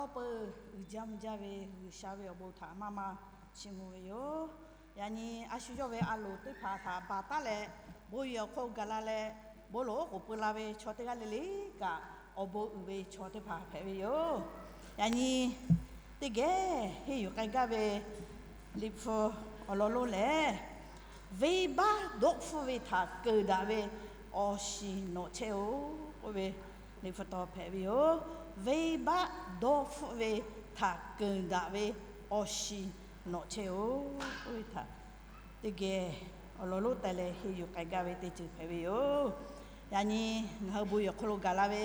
Awˬ peuˬ uiˍ jaˇ mvuh jaˇ ve G'uiˬsha ve awˬ bon htaꞈ maˇ maˇ chiˇ mvuh ve yoˬ. Yaꞈ nyi a shu yawˇ ve a loˍ teˇ hpaˍ htaꞈ baˬ taˉ leh, bon yehˬ awˬ hk'aw gaˬ la leh, bon lawˬ oˉ k'oˍ pui la ve chaw teˇ g'aˇ le le kaꞈ, awˬ bon uiˍ ve chaw teˇ hpaˍ hpehꞈ ve yoˬ. Yaꞈ nyi teˇ geh henˇ yuˬ k'ai gaˇ ve Liꞈ hpu awˬ lawn lonˉ lehˬ, venˇbaˆ dawˇ hpfuhˆ ve htaꞈ keunˍ daꞈ ve awˬ shiˍ nawꞈ chehˇ-oˬ k'oˆ ve Liꞈ hpu taw hpehꞈ ve yoˬ. Venˇbaˆ dawˇ hpfuhˆ ve htaꞈ keunˍ daꞈ ve awˬ shiˍ nawꞈ chehˇ-oˬ k'oˆ ve htaꞈ teˇ geh awˬ lawn lonˉ teh leh henˇ yuˬ k'ai gaˇ ve teˇ ceuˬ hpehꞈ ve yoˬ. Yaꞈ nyi ngaˬ hui bon yehˬ awˬ hk'aw lo gaˬ la ve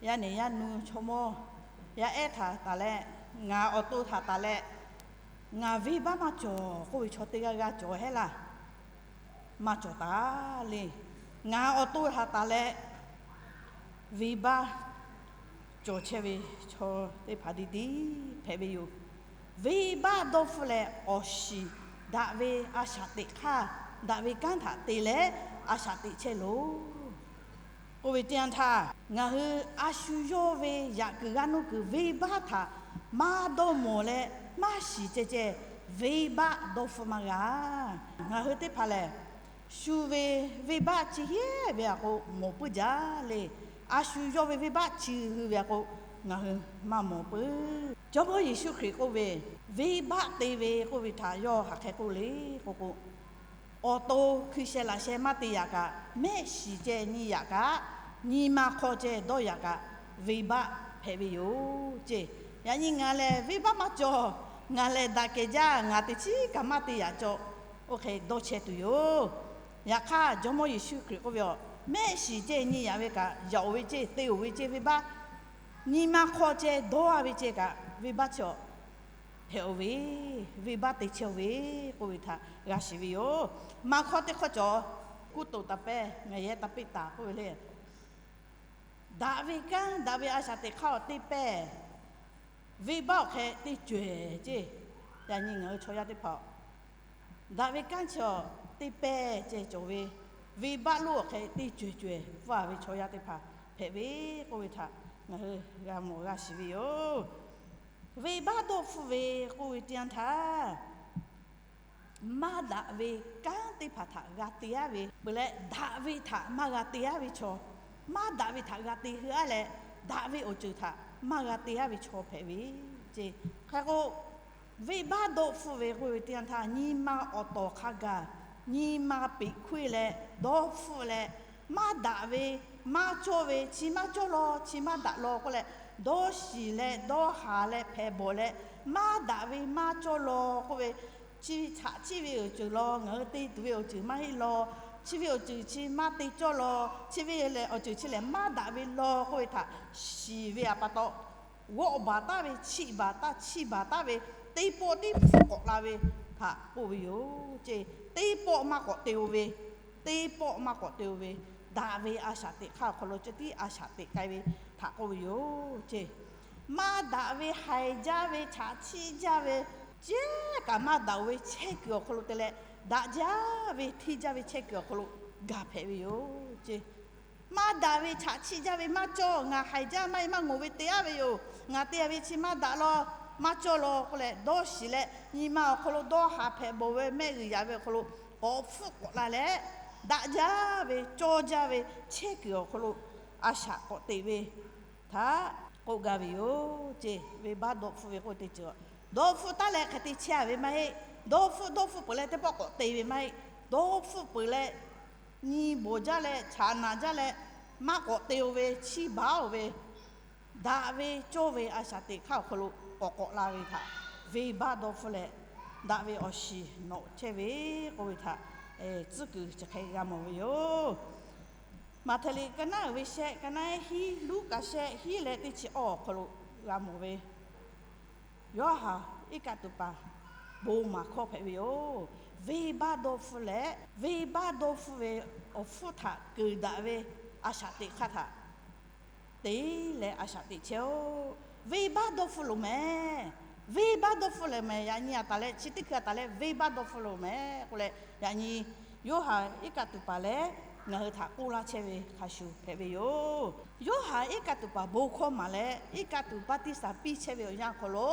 yaˇ nehˬ yaˇ nu chaw mawˇ yaˇ ehˉ htaꞈ taˍ leh, ngaˬ awˬ to htaꞈ taˍ leh, ngaˬ venˇbaˆ maˇ cawˬ k'oˆ ve chaw teˇ g'aˇ g'aˇ cawˬ hehˉ laˇ. Maˇ cawˬ taˍ le. Ngaˬ awˬ to htaꞈ taˍ leh venˇbaˆ cawˬ chehˇ ve chaw teˇ hpaˍ tiˉ tiˉ hpehꞈ ve yoˬ. Venˇbaˆ dawˇ hpfuhˆ leh awˬ shiˍ daꞈ ve a shaꞈ teꞈ hk'aˇ, daꞈ ve kanˉ htaꞈ te leh a shaꞈ teꞈ chehˇ loˬ k'oˆ ve teˇ yanˇ htaˇ, ngaˬ hui a shu yawˇ ve yaꞈ kuiˬ g'aˇ nuˇ kuiˬ venˇbaˆ htaꞈ maˇ dawˇ mawˬ leh maˇ shiˍ ceh ceh, venˇbaˆ dawˇ hpfuhˆ maˇ g'a. Ngaˬ hui teˇ hpaˍ lehˬ, shu ve venˇbaˆ chi hk'e ve aꞈ k'o mawˬ puiˉ jaˇ le. A shu yawˇ ve venˇbaˆ chi hui ve aꞈ k'o ngaˬ hui maˇ mawˬ puiˉ. Jawˇmawˇ Yeˍsuˆ Hkriꞈ k'oˆ ve, venˇbaˆ te ve k'oˆ ve htaꞈ yawˇ hk'aˬ hk'e k'oˆ le k'o k'o, awˬ to hkui sheh laꞈ sheh maˇ te yaꞈ kaꞈ, mehˆ shiˍ ceh nyi yaꞈ kaꞈ, nyi ma hk'aw ceh dawˇ yaꞈ kaꞈ, venˇbaˆ hpehꞈ ve yoˬ ceˇ. Yaꞈ nyi ngaˬ lehˬ venˇbaˆ maˇ cawˬ. Ngaˬ lehˬ daꞈ kehˬ jaˇ. Ngaˬ teꞈ chiˉ kaꞈ maˇ te yaꞈ cawˬ. Oˇ hk'e dawˇ chehˇ tuˬ yoˬ. Yaꞈ hk'aˇ Jawˇmawˇ Yeˍsuˆ Hkriꞈ k'oˆ ve, mehˆ shiˍ ceh nyi yaꞈ ve kaꞈ, yaꞈ-oˬ ve ceˇ, te-oˬ ve ceˇ, venˇbaˆ nyi ma hk'aw ceh dawˇ-a ve ceˇ kaꞈ, venˇbaˆ chi hpehꞈ-oˬ ve, venˇbaˆ te chehˇ-oˬ ve k'oˆ ve htaꞈ g'a shiˍ ve yoˬ. Maˇ hkawˇ teˇ hkawˇ cawˬ, kuˇ toꞈ taˍ pehˇ, ngaˬ yehˉ taˇ piˇ taˍ k'oˆ ve le. Daꞈ ve kanˉ, daꞈ ve a shaꞈ teꞈ hk'aˇ awˬ teˇ pehˇ, venˇbaˆ awˬ hk'e teˇ cawehˬ ceˇ. Yaꞈ nyi ngaˬ hui chaw yaˇ teˇ hpaˍ daꞈ ve kanˉ chi awˬ teˇ pehˇ ceh cawˬ ve, venˇbaˆ lonˉ awˬ hk'e teˇ cawehˬ cawehˬ pfuhˇ-a ve chaw yaˇ teˇ hpaˍ hpehꞈ ve k'oˆ ve htaꞈ ngaˬ hui g'a mawˬ g'a shiˍ ve yoˬ. Venˇbaˆ dawˇ hpfuhˆ ve k'oˆ ve teˇ yanˇ htaˇ, maˇ daꞈ ve kanˉ teˇ hpaˍ htaꞈ g'a te-a ve peuˬ leh, daꞈ ve htaꞈ maˇ g'a te-a ve chaw, maˇ daꞈ ve htaꞈ g'a te heuˆ-a leh, daꞈ ve awˬ ceuˬ htaꞈ maˇ g'a te-a ve chaw hpehꞈ ve ceˇ. Hk'e k'o, venˇbaˆ dawˇ hpfuhˆ ve k'oˆ ve teˇ yanˇ htaˇ, nyi ma awˬ tawˍ hk'a gaˬ, nyi ma peꞈ hkuˇ-e leh dawˇ hpfuhˆ leh, maˇ daꞈ ve, maˇ cawˇ ve, chi maˇ cawˇ law, chi maˇ daꞈ law k'oˆ leh, dawˇ shiˍ leh dawˇ haˍ leh hpehꞈ bawˬ leh, maˇ daꞈ ve maˇ cawˇ law k'oˆ ve, chi htaꞈ chiˇ ve awˬ ceuˬ law, ngaˬ hui te tuˬ ve awˬ ceuˬ maˇ heˆ law, chi ve awˬ ceuˬ chi maˇ te cawˇ law, chi ve lehˬ awˬ ceuˬ chi lehˬ maˇ daꞈ ve law k'oˆ ve htaꞈ shiˍ ve aꞈ pa taw, g'awˆ baˬ taˉ ve, chiˇ baˬ taˉ, chiˇ baˬ taˉ ve, teˇ pawˆ tiˉ hpfuhˆ k'awꞈ la ve htaꞈ k'oˆ ve yoˬ ceˇ. Teˇ pawˆ maˇ k'awꞈ te-o ve, teˇ pawˆ maˇ k'awꞈ te-o ve, daꞈ ve a shaꞈ teꞈ hk'aˇ awˬ hk'aw lo ceh tiˉ a shaꞈ teꞈ k'ai ve htaꞈ k'oˆ ve yoˬ ceˇ. Maˇ daꞈ ve, haiˬ jaˇ ve, chaꞈ chiˆ jaˇ ve, cehˉ kaꞈ maˇ daꞈ-oˬ ve chehˇ kuiˬ awˬ hk'aw lo te leh, daꞈ jaˇ ve hteˇ jaˇ ve chehˇ kuiˬ awˬ hk'aw lo gaˬ hpehꞈ ve yoˬ ceˇ. Maˇ daꞈ ve, chaꞈ chiˆ jaˇ ve maˇ cawˇ, ngaˬ haiˬ jaˇ maˇ heˆ maˇ ngawˬ ve te-a ve yoˬ, ngaˬ te-a ve chi maˇ daꞈ law, maˇ cawˇ law k'oˆ leh dawˇ shiˍ leh, nyi ma awˬ hk'aw lo dawˇ haˍ hpehꞈ bawˬ ve, mehˆ g'uiˬ yaꞈ ve awˬ hk'aw lo k'awꞈ hpfuhˆ k'awꞈ la leh, daꞈ jaˇ ve, cawˇ jaˇ ve chehˇ kuiˬ awˬ hk'aw lo a shaꞈ k'awꞈ teꞈ ve htaꞈ k'oˆ gaˇ ve yoˬ ceˇ. Venˇbaˆ dawˇ hpfuhˆ ve k'oˆ teˇ ceuˬ, dawˇ hpfuhˆ taˉ leh hk'e te chehˇ-a ve maˇ heˆ. Dawˇ hpfuhˆ, dawˇ hpfuhˆ peuˬ leh teˇ pawˆ k'awꞈ te ve maˇ heˆ. Dawˇ hpfuhˆ peuˬ leh nyi bawˬ jaˇ leh, chaꞈ naꞈ jaˇ leh, maˇ k'awꞈ te-o ve, chiˇ baˬ-oˬ ve, daꞈ ve cawˇ ve a shaꞈ teꞈ hk'aˇ awˬ hk'aw lo k'awꞈ k'awꞈ la ve htaꞈ venˇbaˆ dawˇ hpfuhˆ leh, daꞈ ve awˬ shiˍ nawꞈ chehˇ ve k'oˆ ve htaꞈ tcuhˉ kuiˬ chi hk'e g'a mawˬ ve yoˬ. Maꞈhtehˍ liꞈ ka naˉ uiˍ ve shehˆ, ka naˉ hiˉ, Luˉkaꞈ shehˆ hiˉ leh teˇ chi awˇ awˬ hk'aw lo g'a mawˬ ve, Yoˇhanˬ iˉ kaˆ tuˬ paˍ bon maˍ hkawˇ hpehꞈ ve yoˬ. Venˇbaˆ dawˇ hpfuhˆ leh, venˇbaˆ dawˇ hpfuhˆ ve awˬ hpfuhˇ htaꞈ keunˍ daꞈ ve a shaꞈ teꞈ hk'aˇ htaꞈ te leh a shaꞈ teꞈ chehˇ-oˆ. Venˇbaˆ dawˇ hpfuhˆ loˍ mehˍ. Venˇbaˆ dawˇ hpfuhˆ loˍ mehˍ. Yaꞈ nyi a taˍ leh chi teˇ hkui a taˍ leh venˇbaˆ dawˇ hpfuhˆ loˍ mehˍ k'oˆ leh, yaꞈ nyi Yoˇhanˬ iˉ kaˆ tuˬ paˍ lehˬ ngaˬ hui htaꞈ k'oˆ laˇ chehˇ ve hk'a shuˍ hpehꞈ ve yoˬ. Yoˇhanˬ iˉ kaˆ tuˬ paˍ bon hkawˇ maˍ leh iˉ kaˆ tuˬ baˆtiˆsaˬ piˇ chehˇ ve awˬ yanˇ awˬ hk'aw lo,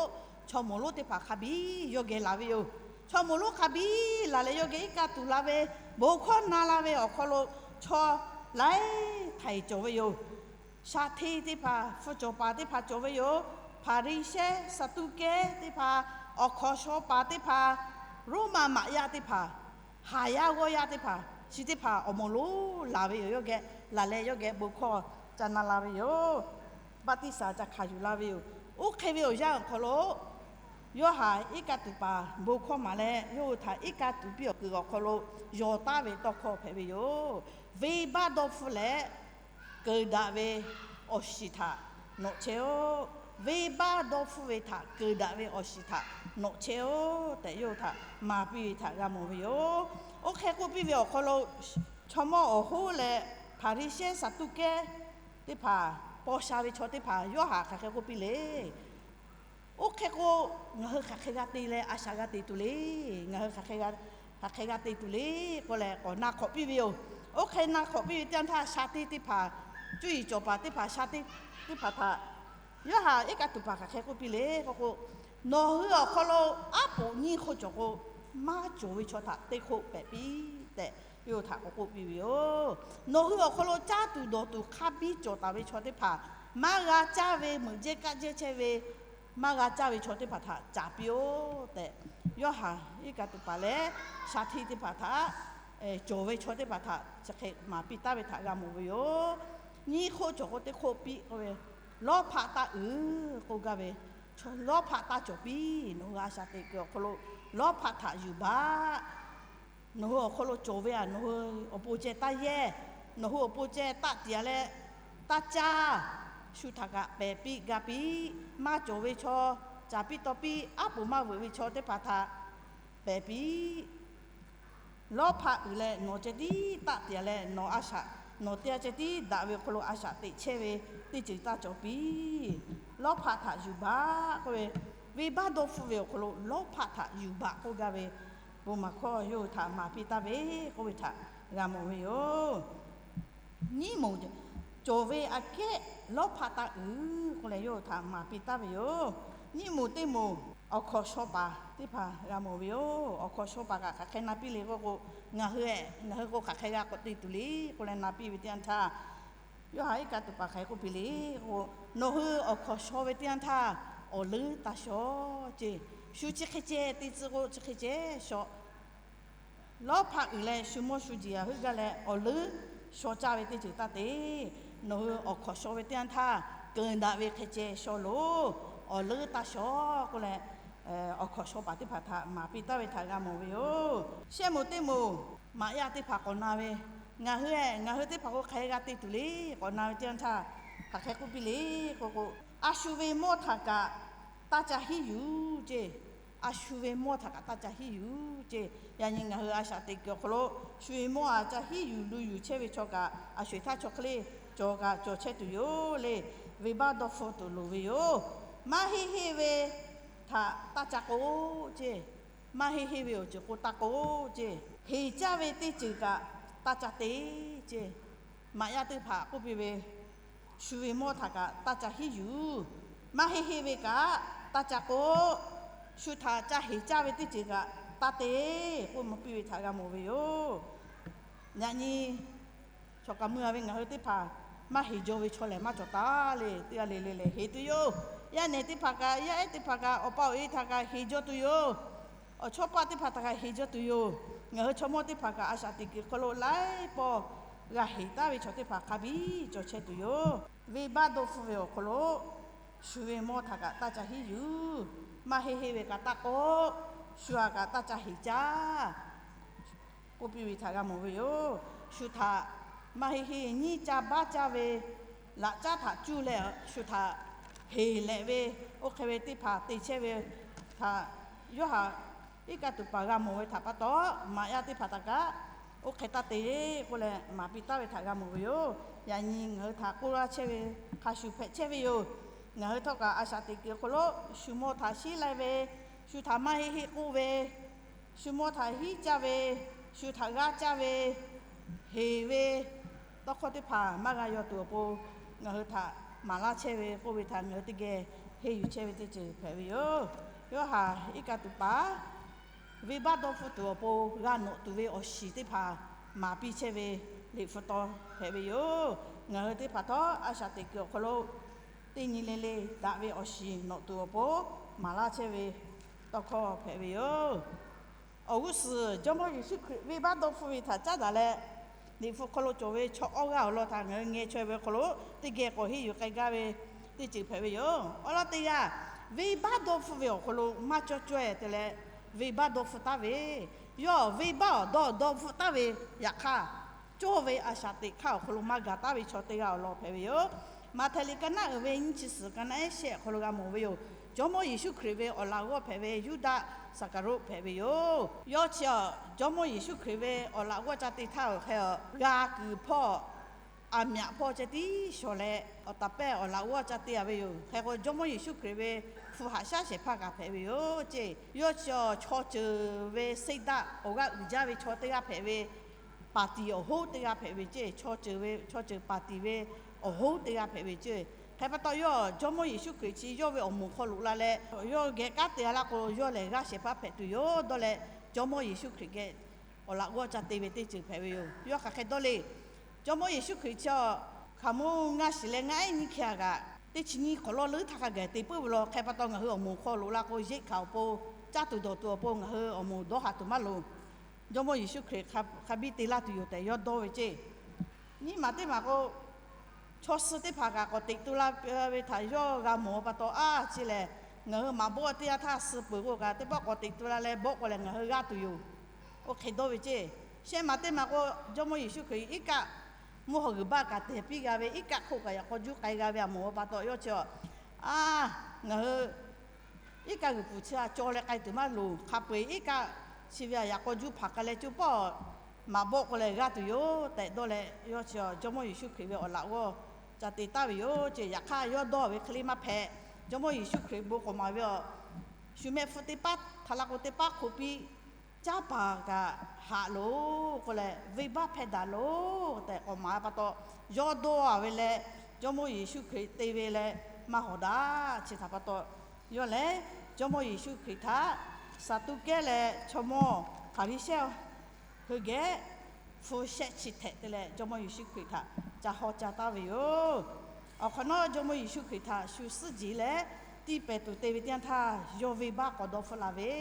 chaw moˍ lonˉ teˇ hpaˍ hk'a biˇ yawˇ geh laˬ ve yoˬ. Chaw moˍ lonˉ hk'a biˇ laˬ leh yawˇ geh iˉ kaˆ tuˬ la ve, bon hkawˇ na la ve awˬ hk'aw lo chaw laiˉ htaiˍ cawˬ ve yoˬ. Shaˍ hteˇ teˇ hpaˍ, hpu cawˬ paˍ teˇ hpaˍ cawˬ ve yoˬ. Hpaˍriˍsehˇ, Saˍduˆkehˇ teˇ hpaˍ, awˬ hkawnˍ shaw paˍ teˇ hpaˍ, Roˉmaꞈ maꞈ yaˇ teˇ hpaˍ, haˍ yaˇ g'awˇ yaˇ teˇ hpaˍ, chi teˇ hpaˍ awˬ moˍ lonˉ laˬ ve yoˬ. Yawˇ geh laˬ leh yawˇ geh bon hkawˇ ca na la ve yoˬ. Baˆtiˆsaˬ ca hkanˍ yuˬ la ve yoˬ. Oˇ hk'e ve awˬ yanˇ awˬ hk'aw lo Yoˇhanˬ iˉ kaˆ tuˬ paˍ bon hkawˇ maˍ leh yawˇ hui htaꞈ iˉ kaˆ tuˬ piˇ awˬ kuiˬ awˬ hk'aw lo yawˬ taˉ ve tawˇ hkawˇ hpehꞈ ve yoˬ. Venˇbaˆ dawˇ hpfuhˇ leh keunˍ daꞈ ve awˬ shiˍ htaꞈ nawꞈ chehˇ-oˆ. Venˇbaˆ dawˇ hpfuhˇ ve htaꞈ keunˍ daꞈ ve awˬ shiˍ htaꞈ nawꞈ chehˇ-oˆ tehꞈ yawˇ hui htaꞈ maˍ piˇ ve htaꞈ g'a mawˬ ve yoˬ. Oˇ hk'e k'oˆ piˇ ve awˬ hk'aw lo chaw mawˇ awˬ hoˉ leh Hpaˍriˍsehˇ, Saˍduˆkehˇ teˇ hpaˍ, paw sha ve chaw teˇ hpaˍ Yoˇhanˬ hk'aˬ hk'e k'oˆ piˇ le. Oˇ hk'e k'o, ngaˬ hui hk'aˬ hk'e g'a te leh a shaꞈ g'a te tuˬ le. Ngaˬ hui hk'aˬ hk'e g'a, hk'aˬ hk'e g'a te tuˬ le k'oˆ leh k'awꞈ na hk'awꞈ piˇ ve yoˬ. Oˇ hk'e na hk'awꞈ piˇ ve teˇ yanˇ htaˇ, sha teˇ teˇ hpaˍ, cuˇ yiˍ cawˬ paˍ teˇ hpaˍ, sha teˇ teˇ hpaˍ htaꞈ Yoˇhanˬ iˉ kaˆ tuˬ paˍ hk'aˬ hk'e k'oˆ piˇ le k'oˆ k'o, nawˬ hui awˬ hk'aw lo aˉ poꞈ nyiˇ hk'oˆ cawˬ k'o, maˇ cawˬ ve chaw htaꞈ teˇ hk'oˆ pehꞈ piˇ tehꞈ yawˇ hui htaꞈ k'awꞈ k'oˆ piˇ ve yoˬ. Nawˬ hui awˬ hk'aw lo caˇ tuˬ dawˬ tuˬ hk'a biˇ cawˬ taˍ ve chaw teˇ hpaˍ, maˇ g'a caˇ ve meuꞈ jehˇ kaˆ jehˇ chehˇ ve, maˇ g'a caˇ ve chaw teˇ hpaˍ htaꞈ caˍ piˇ-oˆ tehꞈ, Yoˇhanˬ iˉ kaˆ tuˬ paˍ leh shaˍ hteˇ teˇ hpaˍ htaꞈ, cawˬ ve chaw teˇ hpaˍ htaꞈ chi hk'e maˍ piˇ taˉ ve htaꞈ g'a mawˬ ve yoˬ. Nyiˇ hk'oˆ cawˬ k'o teˇ hk'oˆ piˇ k'oˆ ve, lawˇ hpaˆ taˇ uiˍ k'oˆ gaˇ ve, lawˇ hpaˆ taˇ cawˬ piˇ. Nawˬ hui a shaꞈ teꞈ kuiˬ awˬ hk'aw lo lawˇ hpaˆ htaꞈ yuˬ baˬ. Nawˬ hui awˬ hk'aw lo cawˬ ve a, nawˬ hui awˬ pon ceh taˇ yehˇ, nawˬ hui awˬ pon ceh taˆ tiꞈ-a leh taˇ caˇ. Shu htaꞈ kaꞈ pehˬ piˇ ga piˇ. Maˇ cawˬ ve chaw, caˍ piˇ taw piˇ, aˉ poꞈ maˇ veuꞈ ve chaw teˇ hpaˍ htaꞈ pehˬ piˇ. Lawˇ hpaˆ uiˍ leh nawˬ ceh tiˉ taˆ tiꞈ-a leh nawˬ a shaꞈ, nawˬ teˇ g'aˇ ceh tiˉ daꞈ ve awˬ hk'aw lo a shaꞈ teꞈ chehˇ ve teˇ ceuˬ taˇ cawˬ piˇ. Lawˇ hpaˆ htaꞈ yuˬ baˬ k'oˆ ve, venˇbaˆ dawˇ hpfuhˇ ve awˬ hk'aw lo lawˇ hpaˆ htaꞈ yuˬ baˬ k'oˆ gaˇ ve bon maˍ hkawˇ yawˇ hui htaꞈ maˍ piˇ taˍ ve k'oˆ ve htaꞈ g'a mawˬ ve yoˬ. Nyiˇ moˍ cawˬ ve aꞈ kehˉ lawˇ hpaˆ taˇ uiˍ k'oˆ leh yawˇ hui htaꞈ maˍ piˇ taˍ ve yoˬ. Nyiˇ moˍ teˇ moˍ awˬ hkawnˍ shaw paˍ teˇ hpaˍ g'a mawˬ ve yoˬ. Awˬ hkawnˍ shaw paˍ kaꞈ hk'aˬ hk'e na piˇ le k'oˆ k'o, ngaˬ hui, ngaˬ hui k'o hk'aˬ hk'e g'a k'awꞈ te tuˬ le k'oˆ leh na piˇ ve teˇ yanˇ htaˇ, Yoˇhanˬ iˉ kaˆ tuˬ paˍ hk'aˬ hk'e k'oˆ piˇ le k'o, nawˬ hui awˬ hkawnˍ shaw ve teˇ yanˇ htaˇ awˬ leuˉ taˇ shaw ceˇ. Shu chi hk'e ceh te tcuh k'o chi hk'e ceh shaw. Lawˇ hpaˆ uiˍ leh shu mawˇ shu jeˬ aꞈ heuˆ gaˇ leh awˬ leuˉ shaw caˇ ve teˇ ceuˬ taˇ te. Nawˬ hui awˬ hkawnˍ shaw ve teˇ yanˇ htaˇ keunˍ daꞈ ve hk'e ceh shaw loˬ. Awˬ leuˉ taˇ shaw k'oˆ leh, awˬ hkawnˍ shaw paˍ teˇ hpaˍ htaꞈ maˍ piˇ taˍ ve htaꞈ g'a mawˬ ve yoˬ. Shehˆ moˍ teˇ moˍ maꞈ yaˇ teˇ hpaˍ k'awꞈ na ve, ngaˬ hui, ngaˬ hui teˇ hpaˍ k'o hk'aˬ hk'e g'a te tuˬ le k'awꞈ na ve teˇ yanˇ htaˇ, hk'aˬ hk'e k'oˆ piˇ le k'oˆ k'o, a shu ve mawˇ htaꞈ kaꞈ taˇ ca hiˉ yuˬ ceˇ. A shu ve mawˇ htaꞈ kaꞈ taˇ ca hiˉ yuˬ ceˇ. Yaꞈ nyi ngaˬ hui a shaꞈ teꞈ kuiˬ awˬ hk'aw lo shu ve mawˇ a ca hiˉ yuˬ lu yuˬ chehˇ ve chaw kaꞈ, a sho-eˬ htaˇ chaw hk'e le cawˬ kaꞈ cawˬ chehˇ tuˬ yoˬ le. Venˇbaˆ dawˇ hpfuhˇ tuˬ loˍ ve yoˬ. Maˇ heˆ heˆ ve htaꞈ taˇ ca k'oˆ ceˇ. Maˇ heˆ heˆ ve awˬ ceuˬ k'o taˇ k'oˆ ceˇ. Heˍ caˇ ve teˇ ceuˬ kaꞈ taˇ ca te ceˇ. Maꞈ yaˇ teˇ hpaˍ k'oˆ piˇ ve, shu ve mawˇ htaꞈ kaꞈ taˇ ca hiˉ yuˬ. Maˇ heˆ heˆ ve kaꞈ taˇ ca k'oˆ. Shu htaꞈ ca heˍ caˇ ve teˇ ceuˬ kaꞈ taˇ te k'oˆ mvuh piˇ ve htaꞈ g'a mawˬ ve yoˬ. Yaꞈ nyi chaw kaꞈ mui-a ve ngaˬ hui teˇ hpaˍ maˇ heˍ jaw ve chaw lehˬ maˇ cawˬ taˍ le. Teˇ g'aˇ le le lehˬ heˍ tuˬ yoˬ. Yaˇ nehˬ teˇ hpaˍ kaꞈ, yaˇ ehˉ teˇ hpaˍ kaꞈ, awˬ pa awˬ e htaꞈ kaꞈ heˍ jaw tuˬ yoˬ. Awˬ chawˇ paˆ teˇ hpaˍ htaꞈ kaꞈ heˍ jaw tuˬ yoˬ. Ngaˬ hui chaw mawˇ teˇ hpaˍ kaꞈ a shaꞈ teꞈ kuiˬ hk'aw lo laiˉ pawˆ g'a heˍ taˍ ve chaw teˇ hpaˍ hk'a biˇ cawˬ chehˇ tuˬ yoˬ. Venˇbaˆ dawˇ hpfuhˇ ve awˬ hk'aw lo shu ve mawˇ htaꞈ kaꞈ taˇ ca hiˉ yuˬ. Maˇ heˆ heˆ ve kaꞈ taˇ k'oˆ. Shu htaꞈ kaꞈ taˇ ca heˍ caˇ k'oˆ piˇ ve htaꞈ g'a mawˬ ve yoˬ. Shu htaꞈ maˇ heˆ heˆ nyiˇ caˇ baˆ caˇ ve laꞈ caˉ htaꞈ cuˇ leh shu htaꞈ heˍ lehꞈ ve, oˇ hk'e ve teˇ hpaˍ te chehˇ ve htaꞈ Yoˇhanˬ iˉ kaˆ tuˬ paˍ g'a mawˬ ve htaꞈ pa taw, maꞈ yaˇ teˇ hpaˍ htaꞈ kaꞈ oˇ hk'e taˇ te k'oˆ leh maˍ piˇ taˍ ve htaꞈ g'a mawˬ ve yoˬ. Yaꞈ nyi ngaˬ hui htaꞈ k'oˆ laˇ chehˇ ve hk'a shuˍ hpehꞈ chehˇ ve yoˬ. Ngaˬ hui htawˇ kaꞈ a shaꞈ teꞈ kuiˬ awˬ hk'aw lo shu mawˇ htaꞈ shiˉ lai ve, shu htaꞈ maˇ heˆ heˆ k'oˆ ve, shu mawˇ htaꞈ hiˉ caˇ ve, shu htaꞈ g'aˇ caˇ ve, heˍ ve, tawˇ hkawˇ teˇ hpaˍ maˇ g'a yaw tuˬ awˬ pon, ngaˬ hui htaꞈ maˍ laˇ chehˇ ve k'oˆ ve htaꞈ ngaˬ hui teˇ geh henˇ yuˬ chehˇ ve teˇ ceuˬ hpehꞈ ve yoˬ. Yawˇ haˍ iˉ kaˆ tuˬ paˍ, venˇbaˆ dawˇ hpfuhˇ tuˬ awˬ pon g'a nawꞈ tuˬ ve awˬ shiˍ teˇ hpaˍ maˍ piˇ chehˇ ve liꞈ hpu taw hpehꞈ ve yoˬ. Ngaˬ hui teˇ hpaˍ htawˇ a shaꞈ teꞈ kuiˬ awˬ hk'aw lo teˇ nyi le le daꞈ ve awˬ shiˍ nawꞈ tuˬ awˬ pon maˍ laˇ chehˇ ve tawˇ hkawˇ hpehꞈ ve yoˬ. Awˬ g'uˇ suhˍ Jawˇmawˇ Yeˍsuˆ Hkriꞈ venˇbaˆ dawˇ hpfuhˇ ve htaꞈ caˉ daꞈ leh, liꞈ hpu hk'aw lo cawˬ ve chaw awˇ g'aˇ awˬ lawn htaꞈ ngaˬ hui ngeh chaweh ve awˬ hk'aw lo teˇ geh k'awꞈ henˇ yuˬ k'ai gaˇ ve teˇ ceuˬ hpehꞈ ve yoˬ. Awˬ lawn teˇ yanˇ, venˇbaˆ dawˇ hpfuhˇ ve awˬ hk'aw lo maˇ cawˇ caweh te leh, venˇbaˆ dawˇ hpfuhˇ taˍ ve, yawˇ venˇbaˆ awˬ dawˇ dawˇ hpfuhˇ taˍ ve, yaꞈ hk'aˇ, cawˇ ve a shaꞈ teꞈ hk'aˇ awˬ hk'aw lo maˇ gaˬ taˍ ve chaw teˇ g'aˇ awˬ lawn hpehꞈ ve yoˬ. Maꞈhtehˍ liꞈ ka naˆ uiˍ ve nyiˇ chi suhˍ ka naˆ ehˉ shehˆ awˬ hk'aw lo g'a mawˬ ve yoˬ. Jawˇmawˇ Yeˍsuˆ Hkriꞈ ve awˬ laꞈ g'awˇ hpehꞈ ve Yuˇdaꞈ Saˍkaˍroˆ hpehꞈ ve yoˬ. Yawˇ chi awˬ Jawˇmawˇ Yeˍsuˆ Hkriꞈ ve awˬ laꞈ g'awˇ ca te htaˇ awˬ hk'e a g'a kuiˬ hpawˇ, aˬ myaꞈ hpawˇ ceh tiˉ shawˍ leh, awˬ taˍ pehˇ awˬ laꞈ g'awˇ ca te a ve yoˬ. Hk'e k'o, Jawˇmawˇ Yeˍsuˆ Hkriꞈ ve hpu haꞈ shaˉ shehˍ hpaˇ kaꞈ hpehꞈ ve yoˬ ceˇ. Yawˇ chi awˬ chaw ceuˬ ve seˇ daˆ awˬ g'aˇ uiˍ jaˇ ve chaw teˇ g'aˇ hpehꞈ ve, paˍ tiˍ awˬ hoˉ teˇ g'aˇ hpehꞈ ve ceˇ. Chaw ceuˬ ve, chaw ceuˬ paˍ tiˍ ve awˬ hoˉ teˇ g'aˇ hpehꞈ ve ceˇ. Hk'e pa taw, yawˇ Jawˇmawˇ Yeˍsuˆ Hkriꞈ chi yawˇ ve awˬ moˍ hk'aw loꞈ la leh, yawˇ geh kanˉ te a laˇ k'o, yawˇ lehˬ g'aˇ shehˍ hpaˇ hpehꞈ tuˬ yoˬ dawˇ leh, Jawˇmawˇ Yeˍsuˆ Hkriꞈ geh awˬ laꞈ g'awˇ ca te ve teˇ ceuˬ hpehꞈ ve yoˬ. Yawˇ hk'aˬ hk'e dawˇ le. Jawˇmawˇ Yeˍsuˆ Hkriꞈ chi awˬ hkaoˍmonˇ ngaˇ shiˍ leh ngaˇ ehˉ nyiˇ hkeh a g'aꞈ teˇ chi nyiˇ hk'awꞈ lawˇ leuˉ htaˇ hk'a gaˬ te puiˉ ve law. Hk'e pa taw, ngaˬ hui awˬ moˍ hk'aw loꞈ la k'o, yeˇ hkanˍ awˬ pon caˇ tuˬ dawˬ tuˬ awˬ pon ngaˬ hui awˬ moˍ dawˇ haꞈ tuˬ maˇ loˍ. Jawˇmawˇ Yeˍsuˆ Hkriꞈ hk'a biˇ te laˇ tuˬ yoˬ tehꞈ yawˇ dawˇ ve ceˇ. Nyiˇ maˬ teˇ maˬ k'o, chaw suh teˇ hpaˍ kaꞈ k'awꞈ teꞈ tu la ve htaꞈ yawˇ g'a mawˬ pa taw, a chi lehˬ, ngaˬ hui maꞈ bawˆ teˇ yanˇ htaˇ suh peuˬ k'o kaꞈ, teˇ pawˆ k'awꞈ teꞈ tu la leh bawˆ k'o lehˬ ngaˬ hui g'aˇ tuˬ yoˬ. Oˇ hk'e dawˇ ve ceˇ. Shehˆ maˬ teˇ maˬ k'o, Jawˇmawˇ Yeˍsuˆ Hkriꞈ iˉ kaˆ mvuhˇ hawˬ g'uiˬ baˆ kaꞈ tehˬ piˇ g'a ve, iˉ kaˆ hk'oˆ kaꞈ yaꞈ k'aw juˇ k'ai g'a ve a mawˬ pa taw, yawˇ chi a, ngaˬ hui iˉ kaˆ g'uiˬ pfuhˍ chi a caw leh k'ai tuˬ maˇ loˍ. Hk'a peu-eˬ iˉ kaˆ chi ve a yaꞈ k'aw juˇ hpaˍ k'ai leh coˇ pawˆ maꞈ bawˆ k'o leh g'aˇ tuˬ yoˬ tehꞈ dawˇ leh, yawˇ chi Jawˇmawˇ Yeˍsuˆ Hkriꞈ ve awˬ laꞈ g'awˇ ca te taˍ ve yoˬ ceˇ. Yaꞈ hk'aˇ, yawˇ dawˇ ve hk'e le maˇ hpehꞈ. Jawˇmawˇ Yeˍsuˆ Hkriꞈ bon k'awꞈ maˍ ve a, shu mehˆ hpfuhˇ teˇ paˉ htaꞈ la k'o teˇ paˉ hk'oˆ piˇ, caˇ paˍ kaꞈ haꞈ loˬ k'oˆ leh, venˇbaˆ hpehˇ daꞈ loˬ tehꞈ k'awꞈ maˍ pa taw, yawˇ dawˇ a ve leh, Jawˇmawˇ Yeˍsuˆ Hkriꞈ te ve leh maˇ hawˍ daꞈ. Chi htaꞈ pa taw, yawˇ lehˬ Jawˇmawˇ Yeˍsuˆ Hkriꞈ htaꞈ Saˍduˆkehˇ leh chaw mawˇ Hpaˍriˍsehˇ hui geh hpu shehˆ chi htehꞈ te leh Jawˇmawˇ Yeˍsuˆ Hkriꞈ htaꞈ ca haw ca taˍ ve yoˬ. Awˬ hk'awꞈ nawˉ Jawˇmawˇ Yeˍsuˆ Hkriꞈ htaꞈ shu suhˉ jeˬ leh tiˇ pehˍ tuˬ te ve teˇ yanˇ htaˇ, yawˇ venˇbaˆ k'awꞈ dawˇ hpfuhˆ la ve,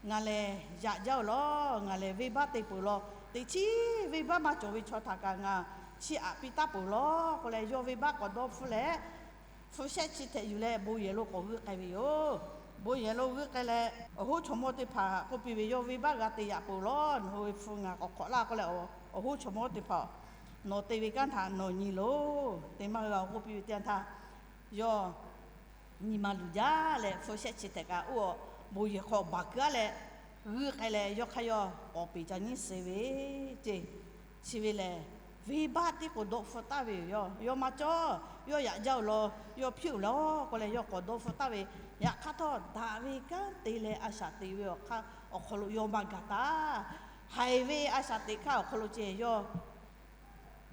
Ngaˬ lehˬ yaꞈ jaˇ-oˬ law. Ngaˬ lehˬ venˇbaˆ te peuˬ law. Teꞈ chiˉ venˇbaˆ maˇ cawˬ ve chaw htaꞈ kaꞈ ngaˬ chiˇ aꞈ piˇ taˉ peuˬ law k'oˆ leh, yawˇ venˇbaˆ k'awꞈ dawˇ hpfuhˆ leh, hpu shehˆ chi htehꞈ yuˬ leh bon yehˬ lo k'awꞈ g'euˆ k'ai ve yoˬ. Bon yehˬ lo g'euˆ k'ai leh, awˬ hoˉ chaw mawˇ teˇ hpaˍ k'oˆ piˇ ve, Yawˇ venˇbaˆ g'a te yaꞈ peuˬ law. Nawˬ hui ve hpu ngaˬ k'awꞈ hk'awꞈ laˇ k'oˆ leh, awˬ hoˉ chaw mawˇ teˇ hpaˍ nawˬ te ve kanˉ htaꞈ nawˬ nyi loˬ. Te maˇ g'a-oˬ k'oˆ piˇ ve teˇ yanˇ htaˇ, yawˇ nyi ma luˬ jaˇ leh, hpu shehˆ chi htehꞈ kaꞈ oˇ awˬ bon yehˬ hk'aw baˬ keu-a leh, g'euˆ k'ai leh, yawˇ hk'aˇ yawˇ k'awꞈ peˍ ca nyiˉ suh ve ceˇ. Chi ve lehˬ, venˇbaˆ tiˉ k'o dawˇ hpfuhˆ taˍ ve yoˬ. Yawˇ maˇ cawˇ, yawˇ yaꞈ jaˇ-oˬ law, yawˇ hpiˇ-oˬ law k'oˆ leh yawˇ k'awꞈ dawˇ hpfuhˆ taˍ ve. Yaꞈ hk'aˇ htawˇ, daꞈ ve kanˉ te leh a shaꞈ teꞈ ve awˬ hk'aˇ awˬ hk'aw lo yawˇ maˇ gaˬ taˍ. Haiˬ ve a shaꞈ teꞈ hk'aˇ awˬ hk'aw lo ceh yawˇ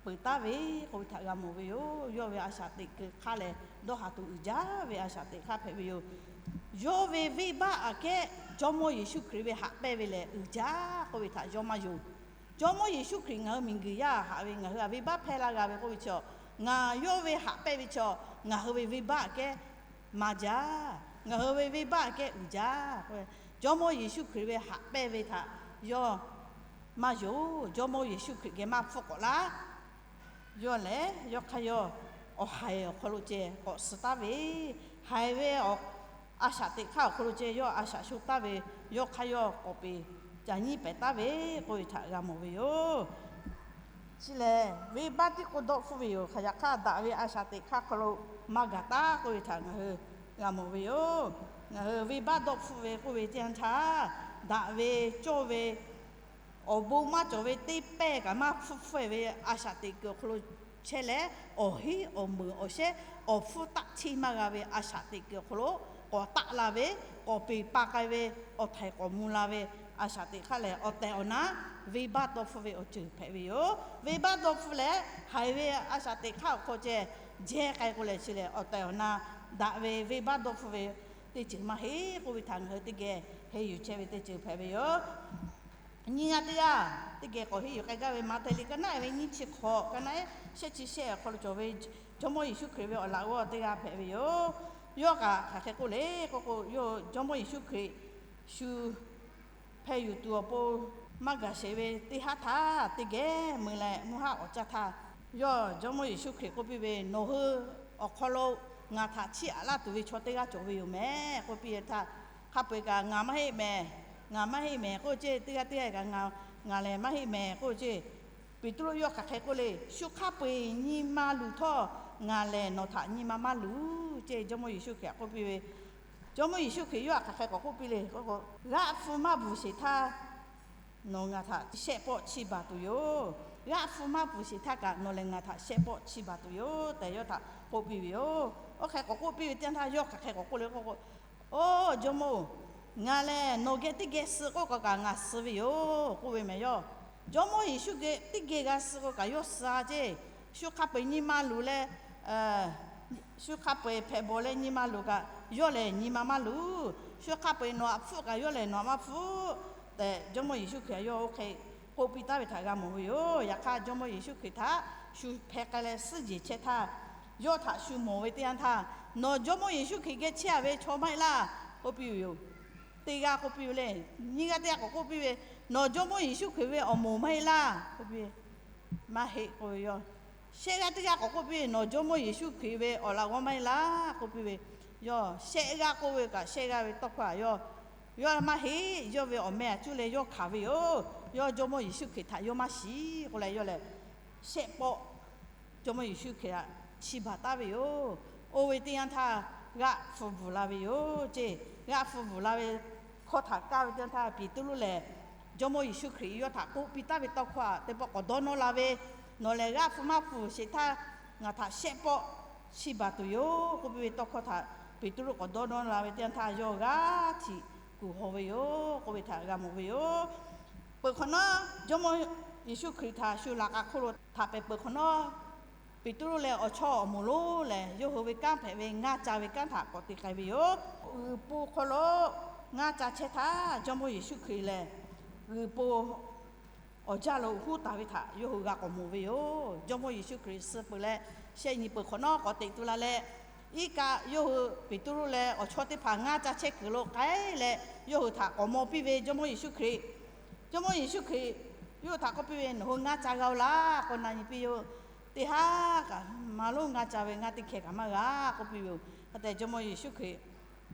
peuˬ taˍ ve k'oˆ ve htaꞈ g'a mawˬ ve yoˬ. Yawˇ ve a shaꞈ teꞈ keu hk'aˇ lehˬ, dawˇ haˍ tuˬ uiˍ jaˇ ve a shaꞈ teꞈ hk'aˇ hpehꞈ ve yoˬ. Yawˇ ve venˇbaˆ aꞈ kehˉ Jawˇmawˇ Yeˍsuˆ Hkriꞈ ve haꞈ pehnˇ ve lehˬ uiˍ jaˇ k'oˆ ve htaꞈ yawˇ maˇ yonˍ. Jawˇmawˇ Yeˍsuˆ Hkriꞈ ngaˬ hui miˬguiˬ yaˇ haꞈ ve, ngaˬ hui a venˇbaˆ hpehˇ laˇ g'a ve k'oˆ ve chaw, ngaˬ yawˇ ve haꞈ pehnˇ ve chaw, ngaˬ hui ve venˇbaˆ aꞈ kehˉ maˇ jaˇ. Ngaˬ hui ve venˇbaˆ aꞈ kehˉ uiˍ jaˇ. Jawˇmawˇ Yeˍsuˆ Hkriꞈ ve haꞈ pehnˇ ve htaꞈ yawˇ maˇ yonˍ. Jawˇmawˇ Yeˍsuˆ Hkriꞈ geh maˇ hpfuhˆ k'awꞈ laˇ. Yawˇ lehˬ, yawˇ hk'aˇ yawˇ awˬ haiˬ awˬ hk'aw lo ceh k'awꞈ suh taˍ ve, haiˬ ve a shaꞈ teꞈ hk'aˇ awˬ hk'aw lo ceh yawˇ a shaꞈ sho taˍ ve, yawˇ hk'aˇ yawˇ k'awꞈ peˍ ca nyiˉ pehˍ taˍ ve k'oˆ ve htaꞈ g'a mawˬ ve yoˬ. Chi lehˬ, venˇbaˆ tiˉ k'o dawˇ hpfuhˆ ve yoˬ. Hk'aˬ yaꞈ hk'aˇ, daꞈ ve a shaꞈ teꞈ hk'aˇ hk'aw lo maˇ gaˬ taˍ k'oˆ ve htaꞈ ngaˬ hui g'a mawˬ ve yoˬ. Ngaˬ hui venˇbaˆ dawˇ hpfuhˆ ve k'oˆ ve teˇ yanˇ htaˇ, daꞈ ve cawˇ ve awˬ bon maˇ cawˬ ve teˇ pehˇ kaꞈ maˇ hpfuhˆ hpfuhˆ-e ve a shaꞈ teꞈ kuiˬ awˬ hk'aw lo chehˇ leh, awˬ hinˉ awˬ meunˍ awˬ shehˉ awˬ hpfuhˇ taˆ cheˇ maˇ g'a ve a shaꞈ teꞈ kuiˬ awˬ hk'aw lo k'awꞈ taˆ la ve, k'awꞈ peˬ pa k'ai ve, awˬ htaiˍ k'awꞈ mvuh la ve a shaꞈ teꞈ hk'aˇ lehˬ, awˬ tehˬ awˬ na venˇbaˆ dawˇ hpfuhˇ ve awˬ ceuˬ hpehꞈ ve yoˬ. Venˇbaˆ dawˇ hpfuhˇ lehˬ, haiˬ ve a shaꞈ teꞈ hk'aˇ awˬ hk'aw ceh jehˇ k'ai k'o lehˬ chi lehˬ, awˬ tehˬ awˬ na daꞈ ve venˇbaˆ dawˇ hpfuhˇ ve teˇ ceuˬ maˇ heˆ k'oˆ ve htaꞈ ngaˬ hui teˇ geh henˇ yuˬ chehˇ ve teˇ ceuˬ hpehꞈ ve yoˬ. Nyiˇ g'aˇ teˇ g'aˇ teˇ geh k'awꞈ henˇ yuˬ k'ai gaˇ ve Maꞈhtehˍ liꞈ ka naˆ ve nyiˇ chi hk'awꞈ, ka naˆ ehˉ shehˆ chi shehˆ awˬ hk'aw lo cawˬ ve Jawˇmawˇ Yeˍsuˆ Hkriꞈ ve awˬ laꞈ g'awˇ teˇ g'aˇ hpehꞈ ve yoˬ. Yawˇ kaꞈ hk'aˬ hk'e k'oˆ le k'oˆ k'o, yawˇ Jawˇmawˇ Yeˍsuˆ Hkriꞈ shu hpeh yuˬ tuˬ awˬ pon maˇ gaˬ sheˍ ve teˇ haˉ htaˇ, teˇ geh mui leh mvuhˇ haˉ k'awꞈ caˇ htaˇ, yawˇ Jawˇmawˇ Yeˍsuˆ Hkriꞈ k'oˆ piˇ ve, Nawˬ hui awˬ hk'aw lo ngaˬ htaꞈ chiˇ aꞈ laˇ tuˬ ve chaw teˇ g'aˇ cawˬ ve yoˬ mehˍ k'oˆ piˇ ve htaˇ, hk'a peu-eˬ kaꞈ ngaˬ maˇ heˆ mehˍ, ngaˬ maˇ heˆ mehˍ k'oˆ ceˇ, teˇ g'aˇ teˇ g'aˇ kaꞈ ngaˬ lehˬ maˇ heˆ mehˍ k'oˆ ceˇ. Peˍtruˆ yawˇ hk'aˬ hk'e k'oˆ le, Shu hk'a peu-eˬ nyi ma luˬ htawˇ, ngaˬ lehˬ nawˬ htaꞈ nyi ma maˇ luˬ ceˇ, Jawˇmawˇ Yeˍsuˆ Hkriꞈ k'oˆ piˇ ve. Jawˇmawˇ Yeˍsuˆ Hkriꞈ yawˇ htaꞈ hk'aˬ hk'e k'awꞈ k'oˆ piˇ le k'o, g'aˆ hpfuh maˇ bvuhˬ sheˍ htaˇ, nawˬ ngaˬ htaꞈ shehˆ pawˆ chiˇ baˬ tuˬ yoˬ. G'aˆ hpfuh maˇ bvuhˬ sheˍ htaˇ kaꞈ nawˬ lehˬ ngaˬ htaꞈ shehˆ pawˆ chiˇ baˬ tuˬ yoˬ tehꞈ yawˇ htaꞈ k'oˆ piˇ ve yoˬ. Oˇ hk'e k'awꞈ k'oˆ piˇ ve teˇ yanˇ htaˇ, yawˇ hk'aˬ hk'e k'awꞈ k'oˆ le k'o, Oˇ Jawˇmawˇ-oˬ, ngaˬ lehˬ nawˬ geh teˇ geh suh k'oˆ kaꞈ ngaˬ suh ve yoˬ k'oˆ ve mehˍ yawˇ. Jawˇmawˇ Yeˍsuˆ geh teˇ geh g'a suh k'o kaꞈ yawˇ suh-a ceˇ. Shu hk'a peu-eˬ nyi ma luˬ leh, shu hk'a peu-eˬ hpehꞈ bawˬ leh nyi ma luˬ kaꞈ yawˇ lehˬ nyi ma maˇ luˬ. Shu hk'a peu-eˬ nawˬ aꞈ hpfuhˆ kaꞈ yawˇ lehˬ nawˬ aꞈ maˇ hpfuhˆ tehꞈ, Jawˇmawˇ Yeˍsuˆ Hkriꞈ yawˇ oˇ hk'e k'oˆ piˇ taˉ ve htaꞈ g'a mawˬ ve yoˬ. Yaꞈ hk'aˇ, Jawˇmawˇ Yeˍsuˆ Hkriꞈ htaꞈ shu hpeh k'ai leh suhˉ jeˬ chehˇ htaˇ, yawˇ htaꞈ shu mawˬ ve teˇ yanˇ htaˇ, Nawˬ Jawˇmawˇ Yeˍsuˆ Hkriꞈ geh chehˇ-a ve chaw maˇ heˆ laˇ k'oˆ piˇ ve yoˬ. Teˇ g'aˇ k'oˆ piˇ ve le, nyiˇ g'aˇ teˇ g'aˇ k'awꞈ k'oˆ piˇ ve, Nawˬ Jawˇmawˇ Yeˍsuˆ Hkriꞈ ve awˬ moˍ maˇ heˆ laˇ k'oˆ piˇ ve. Maˇ heˆ k'oˆ ve yoˬ. Shehˆ g'aˇ teˇ g'aˇ k'awꞈ k'oˆ piˇ ve, Nawˬ Jawˇmawˇ Yeˍsuˆ Hkriꞈ ve awˬ laꞈ g'awˇ maˇ heˆ laˇ k'oˆ piˇ ve. Yawˇ shehˆ g'aˇ k'oˆ ve kaꞈ shehˆ g'aˇ ve tawˇ hkawˇ htaꞈ yawˇ, yawˇ maˇ heˆ, yawˇ ve awˬ meh aꞈ cuˇ leh yawˇ hkanˍ ve yoˬ. Yawˇ Jawˇmawˇ Yeˍsuˆ Hkriꞈ htaꞈ yawˇ maˇ shiˍ k'oˆ leh yawˇ lehˬ, shehˆ pawˆ Jawˇmawˇ Yeˍsuˆ Hkriꞈ htaꞈ chiˇ baˬ taˉ ve yoˬ. Oˇ ve teˇ yanˇ htaˇ, g'aˆ hpfuh bvuhˬ la ve yoˬ ceˇ. G'aˆ hpfuh bvuhˬ la ve hkawˇ htaꞈ kaˇ ve teˇ yanˇ htaˇ, Peˍtruˆ lehˬ Jawˇmawˇ Yeˍsuˆ Hkriꞈ yawˇ htaꞈ k'oˆ piˇ taˉ ve tawˇ hkawˇ htaꞈ teˇ pawˆ k'awꞈ dawˇ nawˇ la ve, Nawˬ lehˬ g'aˆ hpfuh maˇ bvuhˬ sheˍ htaˇ, ngaˬ htaꞈ shehˆ pawˆ chiˇ baˬ tuˬ yoˬ k'oˆ piˇ ve tawˇ hkawˇ htaꞈ Peˍtruˆ k'awꞈ dawˇ nawˇ la ve teˇ yanˇ htaˇ, yawˇ g'aˇ htiꞈ kuˬ haw ve yoˬ k'oˆ ve htaꞈ g'a mawˬ ve yoˬ. Peuˬ hk'awꞈ nawˉ, Jawˇmawˇ Yeˍsuˆ Hkriꞈ htaꞈ shu laꞈ k'a hk'oˆ lo htaꞈ pehˍ peuˬ hk'awꞈ nawˉ, Peˍtruˆ leh awˬ chawˇ awˬ moˍ lonˉ lehˬ, yawˇ hui ve kanˉ hpehꞈ ve ngaˇ ca ve kanˉ htaꞈ k'awꞈ te k'ai ve yoˬ. G'uiˬ po hk'aw lo ngaˇ ca chehˇ htaˇ, Jawˇmawˇ Yeˍsuˆ Hkriꞈ lehˬ g'uiˬ po awˬ jaˇ lo huˉ taˍ ve htaꞈ yawˇ hui g'a k'awꞈ mawˬ ve yoˬ. Jawˇmawˇ Yeˍsuˆ Hkriꞈ suh peuˬ leh, shehˆ nyi peuˬ hk'awꞈ nawˉ k'awꞈ teꞈ tu la leh, iˉ kaˆ yawˇ hui Peˍtruˆ leh awˬ chawˇ teˇ hpaˍ ngaˇ ca chehˇ kuiˬ lo k'ai leh, yawˇ hui htaꞈ k'awꞈ mawˬ piˇ ve Jawˇmawˇ Yeˍsuˆ Hkriꞈ. Jawˇmawˇ Yeˍsuˆ Hkriꞈ yawˇ hui htaꞈ k'oˆ piˇ ve, Nawˬ hui ngaˇ ca g'a-oˬ laˇ k'o, na nyi piˇ yoˬ. Teˇ haˉ kaꞈ maˇ lonˉ ngaˇ ca ve ngaˇ teˇ hkeh kaꞈ maˇ g'a k'oˆ piˇ ve yoˬ. Hk'e te Jawˇmawˇ Yeˍsuˆ Hkriꞈ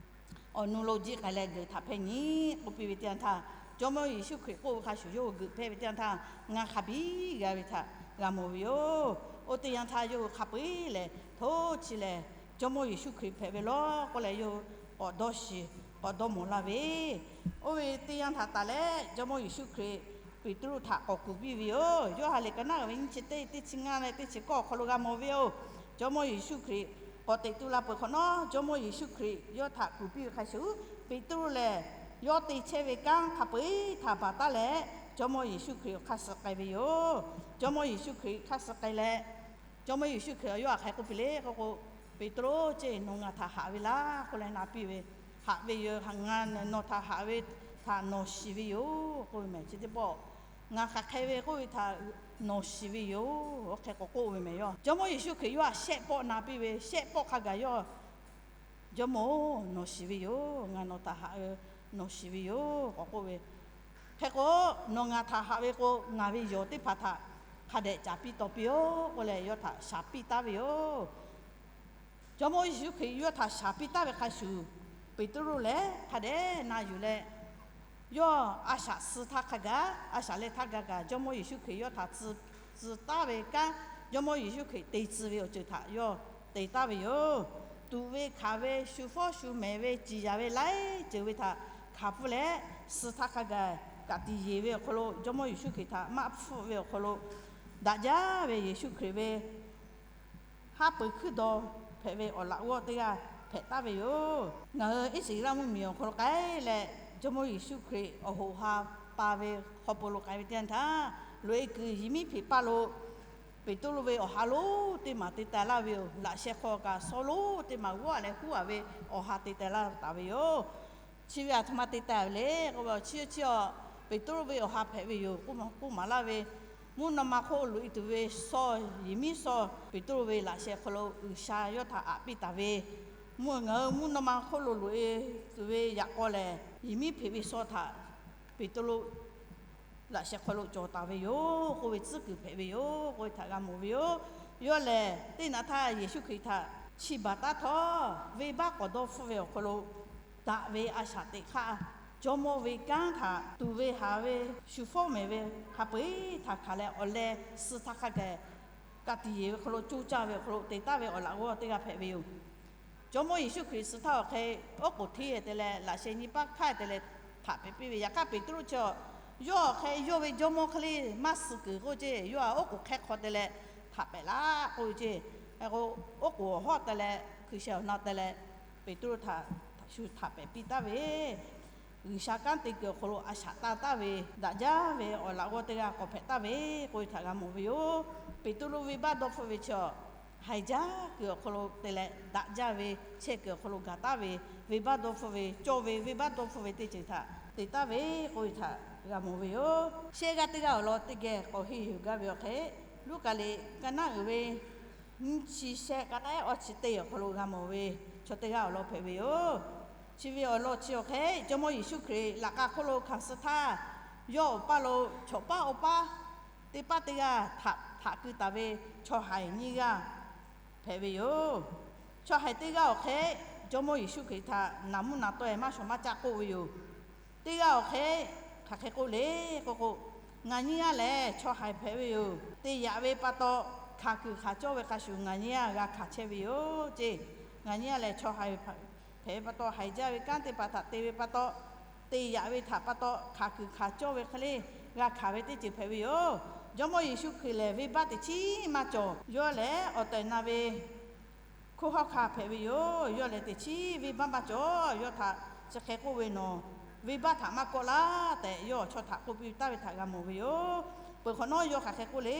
awˬ nu lo jiˆ k'ai leh geuꞈ htaꞈ hpehˇ nyi k'oˆ piˇ ve teˇ yanˇ htaˇ, Jawˇmawˇ Yeˍsuˆ Hkriꞈ k'oˆ ve hk'a shuˍ yawˇ hui geuꞈ hpehˇ ve teˇ yanˇ htaˇ, ngaˇ hk'a biˇ g'a ve htaꞈ g'a mawˬ ve yoˬ. Oˇ teˇ yanˇ htaˇ yawˇ hui hk'a peu-eˬ lehˬ, htoˇ chi lehˬ Jawˇmawˇ Yeˍsuˆ Hkriꞈ hpehꞈ ve law k'oˆ leh yawˇ hui k'awꞈ dawˇ shiˍ k'awꞈ dawˇ mawˬ la ve, oˇ ve teˇ yanˇ htaꞈ taˍ leh Jawˇmawˇ Yeˍsuˆ Hkriꞈ Peˍtruˆ htaꞈ k'awꞈ kuˬ piˇ ve yoˬ. Yawˇ ha lehˬ ka naˉ ve nyiˇ chi teˇ teˇ chi ngaˇ leh teˇ chi kawˇ awˬ hk'aw lo g'a mawˬ ve yoˬ. Jawˇmawˇ Yeˍsuˆ Hkriꞈ k'awꞈ teꞈ tu la peuˬ hk'awꞈ nawˉ, Jawˇmawˇ Yeˍsuˆ Hkriꞈ yawˇ htaꞈ kuˬ piˇ ve hk'a shuˍ, Peˍtruˆ lehˬ yawˇ te chehˇ ve kanˉ hk'a peu-eˬ htaꞈ baˬ taˉ leh, Jawˇmawˇ Yeˍsuˆ Hkriꞈ awˬ hk'aˇ suh k'ai ve yoˬ. Jawˇmawˇ Yeˍsuˆ Hkriꞈ hk'aˇ suh k'ai leh, Jawˇmawˇ Yeˍsuˆ Hkriꞈ yawˇ htaꞈ hk'aˬ hk'e k'oˆ piˇ le k'oˆ k'o, Peˍtruˆ ceˇ, nawˬ ngaˬ htaꞈ haꞈ ve laˇ k'oˆ leh na piˇ ve, haꞈ ve yoˬ. Nawˬ htaꞈ haꞈ ve htaꞈ nawˬ shiˍ ve yoˬ k'oˆ ve mehˍ. Chi teˇ pawˆ ngaˬ hk'aˬ hk'e ve k'oˆ ve htaꞈ nawˬ shiˍ ve yoˬ. Oˇ hk'e k'awꞈ k'oˆ ve mehˍ. Yawˇ Jawˇmawˇ Yeˍsuˆ Hkriꞈ yawˇ htaꞈ shehˆ pawˆ na piˇ ve, shehˆ pawˆ hk'a gaˬ yawˇ Jawˇmawˇ-oˬ, nawˬ shiˍ ve yoˬ. Ngaˬ nawˬ htaꞈ haꞈ ve, nawˬ shiˍ ve yoˬ k'awꞈ k'oˆ ve. Hk'e k'o, nawˬ ngaˬ htaꞈ haꞈ ve k'o, ngaˬ ve yawˬ teˇ hpaˍ htaꞈ hk'a dehꞈ caˍ piˇ taw piˇ-oˆ k'oˆ leh yawˇ htaꞈ shaˍ piˇ taˉ ve yoˬ. Jawˇmawˇ Yeˍsuˆ Hkriꞈ yawˇ htaꞈ shaˍ piˇ taˉ ve hk'a shuˍ, Peˍtruˆ lehˬ hk'a dehꞈ na yuˬ leh, yawˇ a shaꞈ suh htaˇ hk'a gaˬ, a shaꞈ leh htaˇ gaˬ kaꞈ Jawˇmawˇ Yeˍsuˆ Hkriꞈ yawˇ htaꞈ tcuh taˉ ve kanˉ, Jawˇmawˇ Yeˍsuˆ Hkriꞈ te tcuh ve awˬ ceuˬ htaꞈ yawˇ te taˉ ve yoˬ. Tuꞈ ve hkanˍ ve, shu fawˉ shu mehˍ ve, ciˍ yanˍ ve laiˉ ceuˬ ve htaꞈ hkanˍ pfuhˇ leh, suh htaˇ hk'a gaˬ kaꞈ tiꞈ yeˬ ve awˬ hk'aw lo Jawˇmawˇ Yeˍsuˆ Hkriꞈ htaꞈ maˆ hpfuhˆ ve awˬ hk'aw lo, daꞈ jaˇ ve Yeˍsuˆ Hkriꞈ ve haˉ pui hkuiˉ daw hpehꞈ ve awˬ laꞈ g'awˇ teˇ g'aˇ hpehꞈ taˍ ve yoˬ. Ngaˬ hui Iˉsaˍreˍlaˆ mvuhˇmiˬ awˬ hk'aw lo k'ai leh, Jawˇmawˇ Yeˍsuˆ Hkriꞈ awˬ hoꞈ ha pa ve hk'aw peuˬ lo k'ai ve teˇ yanˇ htaˇ, loꞈ-e kuiˬ yehˬ miˉ hpeꞈ paˇ lo Peˍtruˆ ve awˬ ha lonˉ teˇ maˬ te taiˍ laˇ ve yoˬ. Laꞈ sheh hk'aw kaꞈ sawˉ lonˉ teˇ maˬ g'awˇ leh huˉ a ve awˬ ha te taiˍ laˇ taˍ ve yoˬ. Chi ve aˬ htoꞈ ma te taiˍ ve le k'oˆ ve, chi chi a Peˍtruˆ ve awˬ ha hpehꞈ ve yoˬ k'oˆ maˍ laˇ ve, mvuhˇ naw ma hk'oˆ loꞈ-e tuˬ ve sawˇ, yehˬ miˉ sawˇ Peˍtruˆ ve laꞈ sheh hk'aw lo G'uiˬsha yawˇ htaꞈ aꞈ piˇ taˍ ve, mvuhˇ ngaˬ hui mvuhˇ naw ma hk'oˆ lo loꞈ-e tuˬ ve yaꞈ k'aw lehˬ, yehˬ miˉ hpeꞈ ve sawˇ htaꞈ Peˍtruˆ laꞈ sheh hk'aw lo cawˬ taˍ ve yoˬ k'oˆ ve tcuhˉ kuiˬ hpehꞈ ve yoˬ k'oˆ ve htaꞈ g'a mawˬ ve yoˬ. Yawˇ lehˬ teˇ naꞈ htaˇ Yeˍsuˆ Hkriꞈ htaꞈ chi baˬ taˉ htawˇ, venˇbaˆ k'awꞈ dawˇ hpfuhˆ ve awˬ hk'aw lo daꞈ ve a shaꞈ teꞈ hk'aˇ, jawˇmawˇ ve kanˉ htaꞈ tuˍ ve haˍ ve shuˍ fawˉ mehˍ ve hk'a peu-eˬ htaꞈ hkanˍ leh awˬ leh suh htaˇ hk'a gaˬ ka tiꞈ yeˬ ve hk'aw lo coˇ caˇ ve awˬ hk'aw lo te taˍ ve awˬ laꞈ g'awˇ teˇ g'aˇ hpehꞈ ve yoˬ. Jawˇmawˇ Yeˍsuˆ Hkriꞈ suh htaˇ awˬ hk'e, oˉ k'oˍ hteˇ te leh laꞈ sheh nyi paˇ hk'aˇ te leh htaꞈ pehꞈ piˇ ve. Yaꞈ hk'aˇ Peˍtruˆ chi a, yawˇ awˬ hk'e yawˇ ve jawˇmawˇ hk'e le maˇ suh kuiˬ k'oˆ ceˇ, yawˇ a oˉ k'oˍ hk'ehˇ hk'aw te leh htaꞈ pehꞈ laˇ k'oˆ ve ceˇ. Oˉ k'oˍ awˬ hawˉ te leh hkui sheh awˬ na te leh Peˍtruˆ htaꞈ shu htaꞈ pehꞈ piˇ taˍ ve, G'uiˬsha kanˉ te kuiˬ awˬ hk'aw lo a shaꞈ tanˇ taˍ ve daꞈ jaˇ ve awˬ laꞈ g'awˇ teˇ g'aˇ k'awꞈ hpehꞈ taˍ ve k'oˆ ve htaꞈ g'a mawˬ ve yoˬ. Peˍtruˆ venˇbaˆ dawˇ hpfuhˆ ve chi a, haiˬ jaˇ kuiˬ awˬ hk'aw lo te leh daꞈ jaˇ ve chehˇ kuiˬ awˬ hk'aw lo gaˬ taˍ ve, venˇbaˆ dawˇ hpfuhˆ ve, cawˇ ve venˇbaˆ dawˇ hpfuhˆ ve teˇ ceuˬ htaꞈ te taˍ ve k'oˆ ve htaꞈ g'a mawˬ ve yoˬ. Shehˆ g'aˇ teˇ g'aˇ awˬ lawn teˇ geh k'awꞈ henˇ yuˬ gaˇ ve awˬ hk'e, Luˉkaꞈ liꞈ ka naˉ uiˍ ve nyiˇ chi shehˆ ka naˉ ehˉ awˇ chi teˇ awˬ hk'aw lo g'a mawˬ ve chaw teˇ g'aˇ awˬ lawn hpehꞈ ve yoˬ. Chi ve awˬ lawn chi awˬ hk'e Jawˇmawˇ Yeˍsuˆ Hkriꞈ laꞈ k'a hk'oˆ lo hkanˍ suh htaˇ, yawˇ awˬ paˇ lo chaw paˉ awˬ paˇ teˇ paˉ teˇ g'aˇ htaꞈ htaꞈ keu taˍ ve chaw haiˬ nyiˇ g'aˇ hpehꞈ ve yoˬ. Chaw haiˬ teˇ g'aˇ awˬ hk'e Jawˇmawˇ Yeˍsuˆ Hkriꞈ htaꞈ naˍ mvuhˇ naˍ tawˆ-e maˇ shawˍ maˇ caˆ k'oˆ ve yoˬ. Teˇ g'aˇ awˬ hk'e hk'aˬ hk'e k'oˆ le k'oˆ k'o, ngaˬ nyiˇ g'aˇ lehˬ chaw haiˬ hpehꞈ ve yoˬ. Te yaꞈ ve pa taw, hkanˍ kuiˬ hkanˍ cawˇ ve hk'a shuˍ ngaˬ nyiˇ g'aˇ g'a hkanˍ chehˇ ve yoˬ ceˇ. Ngaˬ nyiˇ g'aˇ lehˬ chaw haiˬ hpehꞈ ve pa taw, haiˬ jaˇ ve kanˉ teˇ hpaˍ htaꞈ te ve pa taw, te yaꞈ ve htaꞈ pa taw hkanˍ kuiˬ hkanˍ cawˇ ve hk'e le g'a hkanˍ ve teˇ ceuˬ hpehꞈ ve yoˬ. Jawˇmawˇ Yeˍsuˆ Hkriꞈ lehˬ venˇbaˆ teꞈ chiˉ maˇ cawˬ. Yawˇ lehˬ awˬ tehˬ na ve hkunˉ hawˉ hkanˇ hpehꞈ ve yoˬ. Yawˇ lehˬ teꞈ chiˉ venˇbaˆ maˇ cawˬ. Yawˇ htaꞈ chi hk'e k'oˆ ve, Nawˬ venˇbaˆ htaꞈ maˇ kawˆ laˇ tehꞈ yawˇ awˬ chawˇ htaꞈ k'oˆ piˇ taˍ ve htaꞈ g'a mawˬ ve yoˬ. Peuˬ hk'awꞈ nawˉ yawˇ hk'aˬ hk'e k'oˆ le,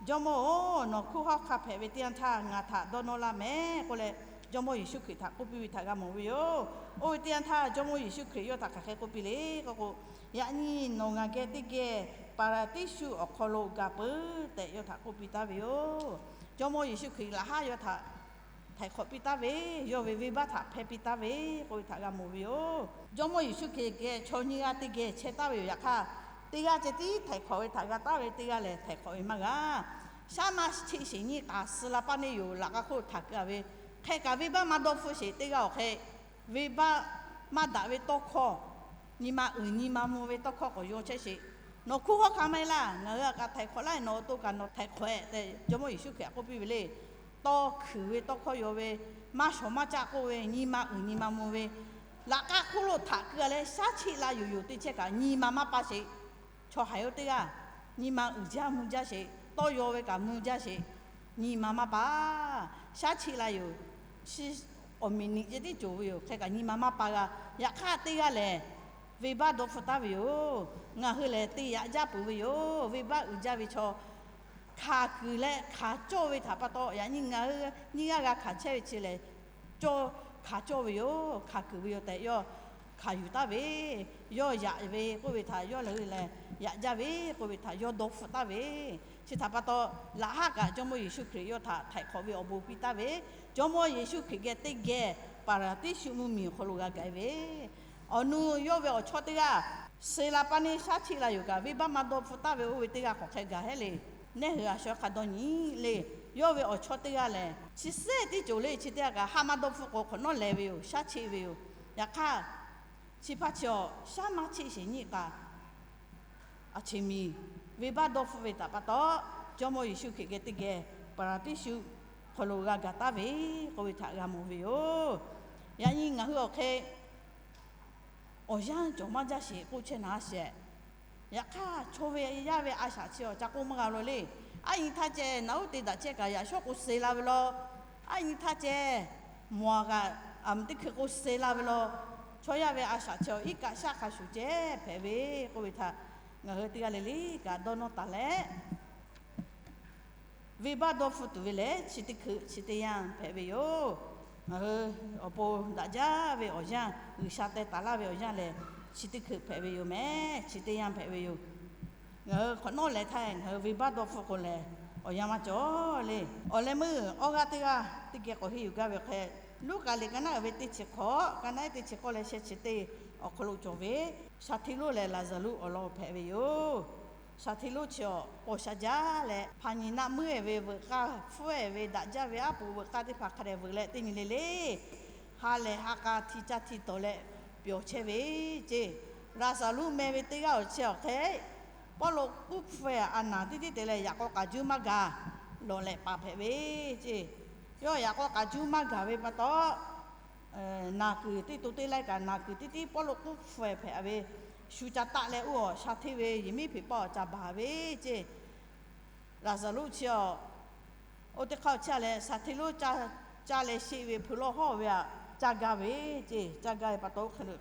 Jawˇmawˇ-oˬ, nawˬ hkunˉ hawˉ hkanˇ hpehꞈ ve teˇ yanˇ htaˇ ngaˬ htaꞈ dawˇ nawˇ laˇ mehˍ k'oˆ leh, Jawˇmawˇ Yeˍsuˆ Hkriꞈ htaꞈ k'oˆ piˇ ve htaꞈ g'a mawˬ ve yoˬ. Oˇ ve teˇ yanˇ htaˇ Jawˇmawˇ Yeˍsuˆ Hkriꞈ yawˇ htaꞈ hk'aˬ hk'e k'oˆ piˇ le k'oˆ k'o, Yaꞈ nyi nawˬ ngaˬ geh teˇ geh Paˍraˍdiˇsuˆ awˬ hk'aw lo gaˬ peuˬ tehꞈ yawˇ htaꞈ k'oˆ piˇ taˍ ve yoˬ. Jawˇmawˇ Yeˍsuˆ Hkriꞈ laꞈ haˉ yawˇ htaꞈ htaiˍ hk'awꞈ piˇ taˍ ve, yawˇ ve venˇbaˆ htaꞈ hpehˇ piˇ taˍ ve k'oˆ ve htaꞈ g'a mawˬ ve yoˬ. Jawˇmawˇ Yeˍsuˆ Hkriꞈ geh chaw nyiˇ g'aˇ teˇ geh chehˇ taˍ ve yoˬ. Yaꞈ hk'aˇ, teˇ g'aˇ ceh tiˉ htaiˍ hk'awꞈ ve htaꞈ g'a taˍ ve, teˇ g'aˇ lehˬ htaiˍ hk'awꞈ ve maˇ g'a. Shaˉ maˇ cheˆ sheˍ nyiˇ k'aꞈ suh la paˇ neˇ yoˬ. Laꞈ k'a hk'oˆ lo htaꞈ keu-a ve, hk'e kaꞈ venˇbaˆ maˇ dawˇ hpfuhˆ sheˍ teˇ g'aˇ awˬ hk'e, venˇbaˆ maˇ daꞈ ve tawˇ hkawˇ, nyi ma uiˍ nyi ma mvuh ve tawˇ hkawˇ k'awꞈ yaw chehˇ sheˍ. Nawˬ hkunˉ hawˉ hkanˇ maˇ heˆ laˇ. Ngaˬ hui a kaꞈ htaiˍ hk'awꞈ laˇ, nawˬ awˬ to kaꞈ nawˬ htaiˍ hk'awꞈ-e tehꞈ Jawˇmawˇ Yeˍsuˆ Hkriꞈ k'oˆ piˇ ve le. Tawˇ hkuiˬ ve tawˇ hkawˇ yaw ve, maˇ shawˍ maˇ caˆ k'oˆ ve, nyi ma uiˍ nyi ma mvuh ve, laꞈ k'a hk'oˆ lo htaꞈ keu-a leh shaˉ cheˆ la yoˬ yoˬ teˇ chehˇ kaꞈ nyi ma maˇ pa sheˍ. Chaw haiˬ oˇ teˇ g'aˇ nyi ma uiˍ jaˇ mvuh jaˇ sheˍ. Tawˇ yaw ve kaꞈ mvuh jaˇ sheˍ. Nyi ma maˇ pa, shaˉ cheˆ la yoˬ. Chi awˬ miˬ niꞈ ceh tiˉ cawˬ ve yoˬ. Hk'e kaꞈ nyi ma maˇ pa g'a. Yaꞈ hk'aˇ teˇ g'aˇ lehˬ, venˇbaˆ dawˇ hpfuhˆ taˍ ve yoˬ. Ngaˬ hui lehˬ te yaꞈ jaˇ peuˬ ve yoˬ. Venˇbaˆ uiˍ jaˇ ve chaw, hkanˍ kuiˬ leh hkanˍ cawˇ ve htaꞈ pa taw, yaꞈ nyi ngaˬ hui nyiˇ g'aˇ g'a hkanˍ chehˇ ve chi lehˬ, cawˇ hkanˍ cawˇ ve yoˬ. Hkanˍ kuiˬ ve yoˬ tehꞈ yawˇ hkanˍ yuˬ taˍ ve, yawˇ yaꞈ ve k'oˆ ve htaꞈ yawˇ lehˬ yaꞈ jaˇ ve k'oˆ ve htaꞈ yawˇ dawˇ hpfuhˆ taˍ ve, chi htaꞈ pa taw, laꞈ haˉ kaꞈ Jawˇmawˇ Yeˍsuˆ Hkriꞈ yawˇ htaꞈ htaiˍ hk'awꞈ ve awˬ bon piˇ taˍ ve, Jawˇmawˇ Yeˍsuˆ Hkriꞈ geh teˇ geh Paˍraˍdiˇsuˆ mvuhˇmiˬ awˬ hk'aw lo g'a gaˬ-e ve, awˬ nu yawˇ ve awˬ chawˇ teˇ g'aˇ suh la paˇ neˇ shaˉ cheˆ la yoˬ kaꞈ, venˇbaˆ maˇ dawˇ hpfuhˆ taˍ ve oˇ ve teˇ g'aˇ k'awꞈ hk'e gaˬ hehˉ le. Neˇ hui a shaw hk'a dawˇ nyi le. Yawˇ ve awˬ chawˇ teˇ g'aˇ lehˬ, chi suhˉ tiˉ cawˬ le. Chi teˇ g'aˇ kaꞈ haˉ maˇ dawˇ hpfuhˆ k'o, hk'awꞈ nawˉ leh ve yoˬ, shaˉ cheˆ ve yoˬ. Yaꞈ hk'aˇ, chi hpaˇ chi awˬ shaˉ maˇ cheˆ sheˍ nyiˇ k'aꞈ a cheˍ miˬ venˇbaˆ dawˇ hpfuhˆ ve htaꞈ pa taw, Jawˇmawˇ Yeˍsuˆ Hkriꞈ geh teˇ geh Paˍraˍdiˇsuˆ hk'aw lo g'a gaˬ taˍ ve k'oˆ ve htaꞈ g'a mawˬ ve yoˬ. Yaꞈ nyi ngaˬ hui awˬ hk'e awˬ yanˇ cawˬ maˇ jaˇ sheˍ k'oˆ chehˇ na sheˍ. Yaꞈ hk'aˇ, chaw ve yaˇ ve a shaꞈ chi awˬ ca k'oˆ maˇ g'a lo le. Aˉ nyi htaˇ ceh naˬ uˉ te daꞈ chehˇ kaꞈ yaꞈ shawˉ k'o suh la ve law. Aˉ nyi htaˇ ceh mawˬ kaꞈ aˬ mvuh teˇ hkui k'o suh la ve law. Chaw yaˇ ve a shaꞈ chi awˬ iˉ kaˆ shaˆ hk'a shuˍ ceh hpehꞈ ve k'oˆ ve htaꞈ ngaˬ hui teˇ g'aˇ le le kaꞈ dawˇ nawˇ taˍ leh, venˇbaˆ dawˇ hpfuhˆ tuˬ ve lehˬ chi teˇ hkui chi teˇ yanˇ hpehꞈ ve yoˬ. Ngaˬ hui awˬ pon daꞈ jaˇ ve awˬ yanˇ, G'uiˬsha teh taˍ laˇ ve awˬ yanˇ lehˬ chi teˇ hkui hpehꞈ ve yoˬ mehˍ. Chi teˇ yanˇ hpehꞈ ve yoˬ. Ngaˬ hui hk'awꞈ nawˉ leh htaˇ ngaˬ hui venˇbaˆ dawˇ hpfuhˆ k'o lehˬ awˬ yanˇ maˇ cawˬ le. Awˬ leh meuˇ awˇ g'aˇ teˇ g'aˇ teˇ geh k'awꞈ henˇ yuˬ gaˇ ve hk'e, Luˉkaꞈ liꞈ ka naˉ uiˍ ve teˇ chi hkawꞈ, ka naˉ teˇ chi hkawꞈ leh sheh chi teˇ awˬ hk'aw lo cawˬ ve, Shaˍhtiˇluˇ leh Laˍzaˍruˆ awˬ lawn hpehꞈ ve yoˬ. Shaˍhtiˇluˇ chi awˬ paw sha jaˇ leh hpa nyi naˆ meuˉ-e ve veuꞈ k'aˇ hpfuhˇ-e ve daꞈ jaˇ ve aˉ poꞈ veuꞈ k'aˇ teˇ hpaˍ hk'a dehꞈ veuꞈ leh teˇ nyi le le ha lehˬ ha k'a hti caˇ hti tawˍ leh pyawˬ chehˇ ve ceˇ. Laˍzaˍruˆ meh ve teˇ g'aˇ awˬ chi awˬ hk'e Pawˇluꞈ k'uˉ hpfuhˇ-e a naˍ teˇ tiˉ te leh yaꞈ k'aw k'aˍ juˇ maˇ gaˬ lawˬ leh paˍ hpehꞈ ve ceˇ. Yawˇ yaꞈ k'aw k'aˍ juˇ maˇ gaˬ ve pa taw, naˍ kuiˬ teˇ to teˇ laiˉ kaꞈ naˍ kuiˬ teˇ tiˉ Pawˇluꞈ k'uˉ hpfuhˇ-e hpehꞈ ve shu ca taˆ leh oˇ awˬ sha hteˇ ve yehˬ miˉ hpeꞈ paˆ awˬ ca baˬ ve ceˇ. Laˍzaˍruˆ chi awˬ oˇ teˇ hk'aˇ awˬ chi a leh Shaˍhtiˇluˇ caˇ leh sheˆ ve hpui lawˇ hawˉ ve aꞈ caˇ gaˇ ve ceˇ. Caˇ gaˇ ve pa taw oˇ hk'e le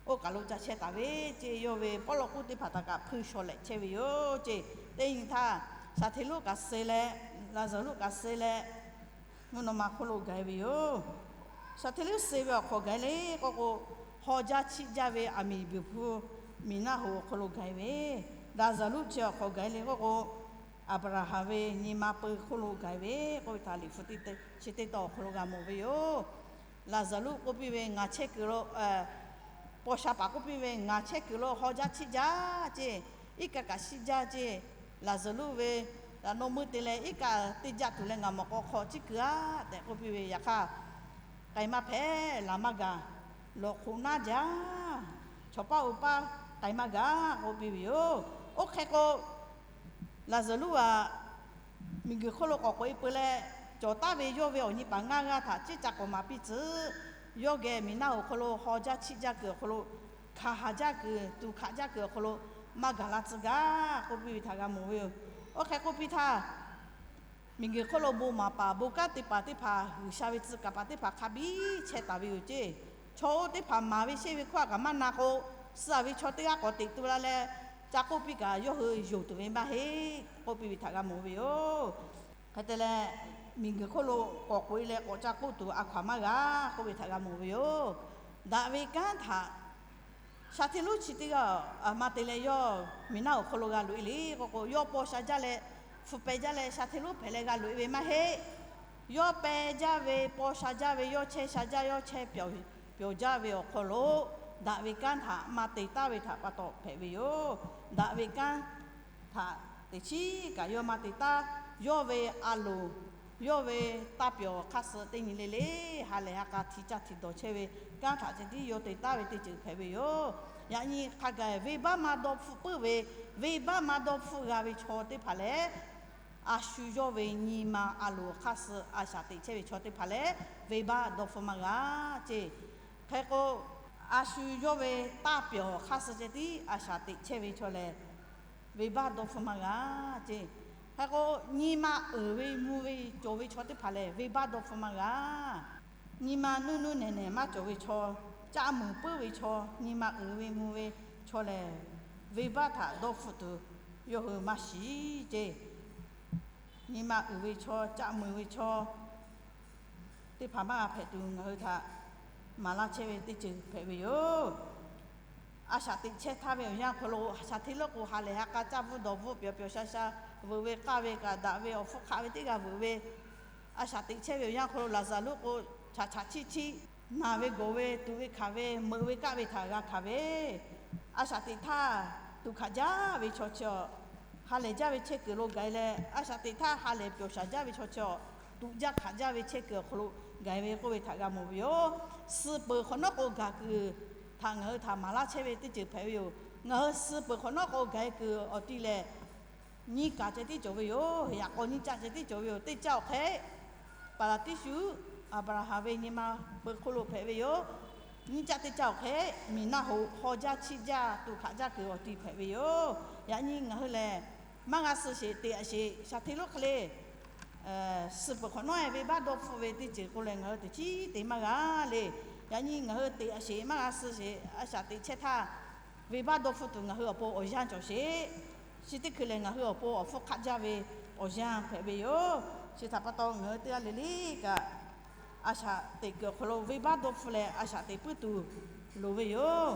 oˇ kaˬ lo ca chehˇ taˍ ve ceˇ. Yawˇ ve Pawˇluꞈ k'uˉ teˇ hpaˍ htaꞈ kaꞈ hpui shaw leh chehˇ ve yoˬ ceˇ. Teˇ nyi htaˇ Shaˍhtiˇluˇ kaꞈ suh leh, Laˍzaˍruˆ kaꞈ suh leh, mvuhˇ naw ma hk'oˆ lo gaˬ-e ve yoˬ. Shaˍhtiˇluˇ suh ve awˬ hk'awꞈ gaˬ-e le k'oˆ k'o, haw jaˇ chiˆ jaˇ ve aˬ miˍ buiˬ hpu miˬ naˆ hoꞈ awˬ hk'aw lo gaˬ-e ve, Laˍzaˍruˆ chi awˬ hk'awꞈ gaˬ-e le k'oˆ k'o, Aˍbraˍhanˍ ve nyi ma peu hk'oˆ lo gaˬ-e ve k'oˆ ve htaꞈ liꞈ hpu chi teˇ tawn awˬ hk'aw lo g'a mawˬ ve yoˬ. Laˍzaˍruˆ k'oˆ piˇ ve ngaˬ chehˇ kuiˬ lo, paw sha paˍ k'oˆ piˇ ve ngaˬ chehˇ kuiˬ lo haw jaˇ chiˆ jaˇ ceˇ, iˉ kaˆ kaꞈ shiˆ jaˇ ceˇ. Laˍzaˍruˆ ve laꞈ naw meuˇ te leh iˉ kaˆ teˇ jaˆ tuˬ leh ngaˬ mawꞈ k'aw hk'aw chiˇ kuiˬ-a tehꞈ k'oˆ piˇ ve, yaꞈ hk'aˇ k'ai maˇ hpehꞈ, laˬ maˇ gaˬ, lawˬ hk'oꞈ naˉ jaˇ, chaw paˇ oˇ paˇ k'ai maˇ gaˬ k'oˆ piˇ ve yoˬ. Oˇ hk'e k'o, Laˍzaˍruˆ aꞈ miˬguiˬ hk'oˆ lo k'awꞈ k'oꞈ-e peuˬ leh, cawˬ taˍ ve yawˇ ve awˬ nyi paˍ ngaˇ g'aˇ htaꞈ ciˉ ca k'awꞈ maˍ piˇ tcuhˉ, yawˇ geh miˬ naˆ hoꞈ hk'aw lo haw jaˇ chiˆ jaˇ kuiˬ awˬ hk'aw lo, hkanˍ haˍ jaˇ kuiˬ, tuꞈ hkanˍ jaˇ kuiˬ awˬ hk'aw lo maˇ gaˬ la tcuh gaˇ k'oˆ piˇ ve htaꞈ g'a mawˬ ve yoˬ. Oˇ hk'e k'oˆ piˇ htaˇ, miˬguiˬ hk'oˆ lo bon maˍ paˍ bon kanˉ te paˍ teˇ hpaˍ, G'uiˬsha ve tcuh kaˍ paˍ teˇ hpaˍ hk'a biˇ chehˇ taˍ ve yoˬ ceˇ. Chaw oˇ teˇ hpaˍ maˍ ve sheˆ ve hkawˇ a kaꞈ maˇ na k'o, suh-a ve chaw teˇ g'aˇ k'awꞈ teꞈ tu la leh, ca k'oˆ piˇ kaꞈ yawˇ hui yonˍ tuˬ ve maˇ heˆ k'oˆ piˇ ve htaꞈ g'a mawˬ ve yoˬ. Hk'e te leh, miˬguiˬ hk'oˆ lo k'awꞈ k'oꞈ-e leh k'awꞈ ca k'oˆ tuˬ a hkaw-anˬ maˇ g'a k'oˆ ve htaꞈ g'a mawˬ ve yoˬ. Daꞈ ve kanˉ htaꞈ Shaˍhtiˇluˇ chi teˇ g'aˇ aˬ ma te leh yawˇ miˬ naˆ hoꞈ hk'aw lo g'a loꞈ-e le k'oˆ k'o, yawˇ paw sha jaˇ leh, hpu peh jaˇ leh Shaˍhtiˇluˇ hpehꞈ leh g'a loꞈ-e ve maˇ heˆ. Yawˇ peh jaˇ ve, paw sha jaˇ ve, yawˇ chehˇ sha jaˇ, yawˇ chehˇ pyawˬ jaˇ ve awˬ hk'aw lo, daꞈ ve kanˉ htaꞈ maˇ te taˍ ve htaꞈ pa taw hpehꞈ ve yoˬ. Daꞈ ve kanˉ htaꞈ teꞈ chiˉ kaꞈ yawˇ maˇ te taˍ. Yawˇ ve a loˍ, yawˇ ve taˇ pyawˬ hk'aˇ suh teˇ nyi le le ha lehˬ ha k'a hti caˇ hti dawˬ chehˇ ve kanˉ htaꞈ ceh tiˉ yawˇ te taˍ ve teˇ ceuˬ hpehꞈ ve yoˬ. Yaꞈ nyi hk'a gaˬ venˇbaˆ maˇ dawˇ hpfuhˆ puiˉ ve, venˇbaˆ maˇ dawˇ hpfuhˆ g'a ve chaw teˇ hpaˍ lehˬ, a shu yawˇ ve nyi ma a loˍ hk'aˇ suh a shaꞈ teꞈ chehˇ ve chaw teˇ hpaˍ lehˬ, venˇbaˆ dawˇ hpfuhˆ maˇ g'a ceˇ. Hk'e k'o, a shu yawˇ ve taˇ pyawˬ hk'aˇ suh ceh tiˉ a shaꞈ teꞈ chehˇ ve chaw lehˬ, venˇbaˆ dawˇ hpfuhˆ maˇ g'a ceˇ. Hk'e k'o, nyi ma uiˍ ve mvuh ve cawˬ ve chaw teˇ hpaˍ lehˬ, venˇbaˆ dawˇ hpfuhˆ maˇ g'a. Nyi ma nuˇ nuˇ nehˬ nehˬ maˇ cawˬ ve chaw, caˆ muiˍ puiˉ ve chaw, nyi ma uiˍ ve mvuh ve chaw lehˬ, venˇbaˆ htaꞈ dawˇ hpfuhˆ tuˬ yawˇ hui maˇ shiˍ ceˇ. Nyi ma uiˍ ve chaw, caˆ muiˍ ve chaw teˇ hpaˍ maˇ g'a hpehꞈ tuˬ ngaˬ hui htaꞈ maˍ laˇ chehˇ ve teˇ ceuˬ hpehꞈ ve yoˬ. A shaꞈ teꞈ chehˇ htaˇ ve awˬ yanˇ hk'aw lo, shaˍ hteˇ leuˉ k'o ha lehˬ ha k'a caˇ bvuhˇ dawˬ bvuhˇ pyawˬ pyawˬ sha sha, veuꞈ ve k'aˇ ve kaꞈ daꞈ ve awˬ hpfuhˇ hk'aˆ ve teˇ g'aˇ veuꞈ ve, a shaꞈ teꞈ chehˇ ve awˬ yanˇ hk'aw lo Laˍzaˍruˆ k'o, chaꞈ chaꞈ chiˆ chiˆ, naˬ ve gawˬ ve, tuꞈ ve hkanˍ ve, meuꞈ ve kaˆ ve htaꞈ g'a hkanˍ ve, a shaꞈ teꞈ htaˇ tuꞈ hkanˍ jaˇ ve chaw chi awˬ, ha lehˬ jaˇ ve chehˇ kuiˬ lo gaˬ-e leh, a shaꞈ teꞈ htaˇ ha lehˬ pyawˬ shaˍ jaˇ ve chaw chi awˬ, tuꞈ jaˇ hkanˍ jaˇ ve chehˇ kuiˬ awˬ hk'aw lo gaˬ-e ve k'oˆ ve htaꞈ g'a mawˬ ve yoˬ. Suh peuˬ hk'awꞈ nawˉ k'o gaˬ kuiˬ htaꞈ ngaˬ hui htaꞈ maˍ laˇ chehˇ ve teˇ ceuˬ hpehꞈ ve yoˬ. Ngaˬ hui suh peuˬ hk'awꞈ nawˉ k'o gaˬ-e kuiˬ awˬ ti lehˬ, nyiˇ kaˬ ceh tiˉ cawˬ ve yoˬ. Yaꞈ k'aw nyiˇ caˆ ceh tiˉ cawˬ ve yoˬ. Teˇ caˆ awˬ hk'e Paˍlaˍtiˉshuˆ Aˍbraˍhanˍ ve nyi ma peu hk'oˆ lo hpehꞈ ve yoˬ. Nyiˇ caˆ teˇ caˆ awˬ hk'e miˬ naˆ hoꞈ haw jaˇ chiˆ jaˇ tuꞈ hkanˍ jaˇ kuiˬ awˬ ti hpehꞈ ve yoˬ. Yaꞈ nyi ngaˬ hui lehˬ, maˇ g'a suh sheˍ teꞈ a sheˍ, shaˍ hteˇ leuˉ hk'e le suh peuˬ hk'awꞈ nawˉ-e venˇbaˆ dawˇ hpfuhˆ ve teˇ ceuˬ k'o lehˬ, ngaˬ hui teꞈ chiˉ te maˇ g'a le. Yaꞈ nyi ngaˬ hui teꞈ a sheˍ maˇ g'a suh sheˍ, a shaꞈ teꞈ chehˇ htaˇ, venˇbaˆ dawˇ hpfuhˇ tuˬ ngaˬ hui awˬ pon awˬ yanˇ cawˬ sheˍ. Chi teˇ hkui lehˬ ngaˬ hui awˬ pon awˬ hpfuhˇ hk'aˆ jaˇ ve awˬ yanˇ hpehꞈ ve yoˬ. Chi htaꞈ pa taw ngaˬ hui teˇ g'aˇ le le kaꞈ, a shaꞈ teꞈ kuiˬ awˬ hk'aw lo venˇbaˆ dawˇ hpfuhˇ leh a shaꞈ teꞈ puiˉ tuˬ loˍ ve yoˬ.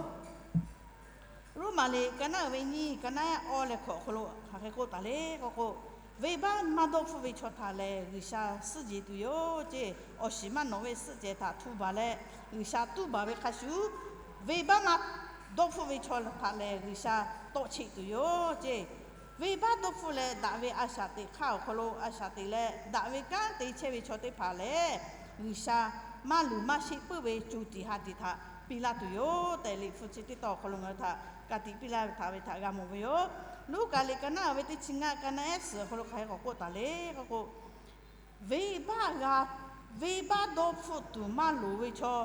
Roˉmaꞈ liꞈ ka naˉ uiˍ ve nyiˇ, ka naˉ ehˉ awˇ leh hkawꞈ awˬ hk'aw lo hk'aˬ hk'e k'oˆ taˍ le k'oˆ k'o, venˇbaˆ maˇ dawˇ hpfuhˇ ve chaw htaꞈ lehˬ G'uiˬsha suhˉ jeˬ tuˬ yoˬ ceˇ. Awˬ shiˍ maˇ nawꞈ ve suhˆ cehˬ htaꞈ htu baˬ leh G'uiˬsha tuˉ baˬ ve hk'a shuˍ, venˇbaˆ maˇ dawˇ hpfuhˇ ve chaw htaꞈ lehˬ G'uiˬsha tawˆ cheˆ tuˬ yoˬ ceˇ. Venˇbaˆ dawˇ hpfuhˇ leh daꞈ ve a shaꞈ teꞈ hk'aˇ awˬ hk'aw lo a shaꞈ teꞈ leh daꞈ ve kanˉ te chehˇ ve chaw teˇ hpaˍ lehˬ, G'uiˬsha maˇ luˬ maˇ sheˆ puiˉ ve co tiꞈ ha tiꞈ htaꞈ piˇ laˇ tuˬ yoˬ tehꞈ, Liꞈ hpu chi teˇ tawn awˬ hk'aw lo ngaˬ hui htaꞈ ka tiꞈ piˇ laˇ ve htaꞈ ve htaꞈ g'a mawˬ ve yoˬ. Luˉkaꞈ liꞈ ka naˉ uiˍ ve teˇ chi ngaˇ, ka naˉ ehˉ suhˍ awˬ hk'aw lo hk'aˬ hk'e k'awꞈ k'oˆ taˍ le k'oˆ k'o, venˇbaˆ g'a, venˇbaˆ dawˇ hpfuhˇ tuˬ maˇ loˍ ve chaw,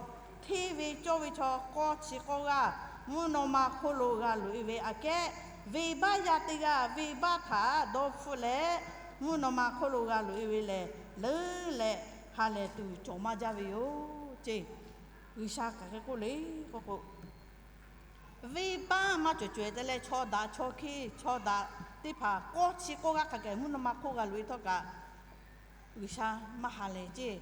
hteˇ ve cawˇ ve chaw, k'awˇ chi k'awˇ g'aˇ mvuhˇ naw ma hk'oˆ lo g'a loꞈ e ve aꞈ kehˉ, venˇbaˆ yaˇ teˇ g'aˇ venˇbaˆ htaꞈ dawˇ hpfuhˇ leh mvuhˇ naw ma hk'oˆ lo g'a loꞈ e ve lehˬ, leuˉ leh ha lehˬ tuˬ cawˬ maˇ jaˇ ve yoˬ ceˇ. G'uiˬsha hk'aˬ hk'e k'oˆ le k'oˆ k'o, venˇbaˆ maˇ cawˬ caweh te leh chaw daꞈ chaw hkiˇ chaw daꞈ teˇ hpaˍ k'awˇ chi k'awˇ g'aˇ hk'a gaˬ mvuhˇ naw ma hk'oˆ g'a loꞈ e htawˇ kaꞈ, G'uiˬsha maˇ ha lehˬ ceˇ.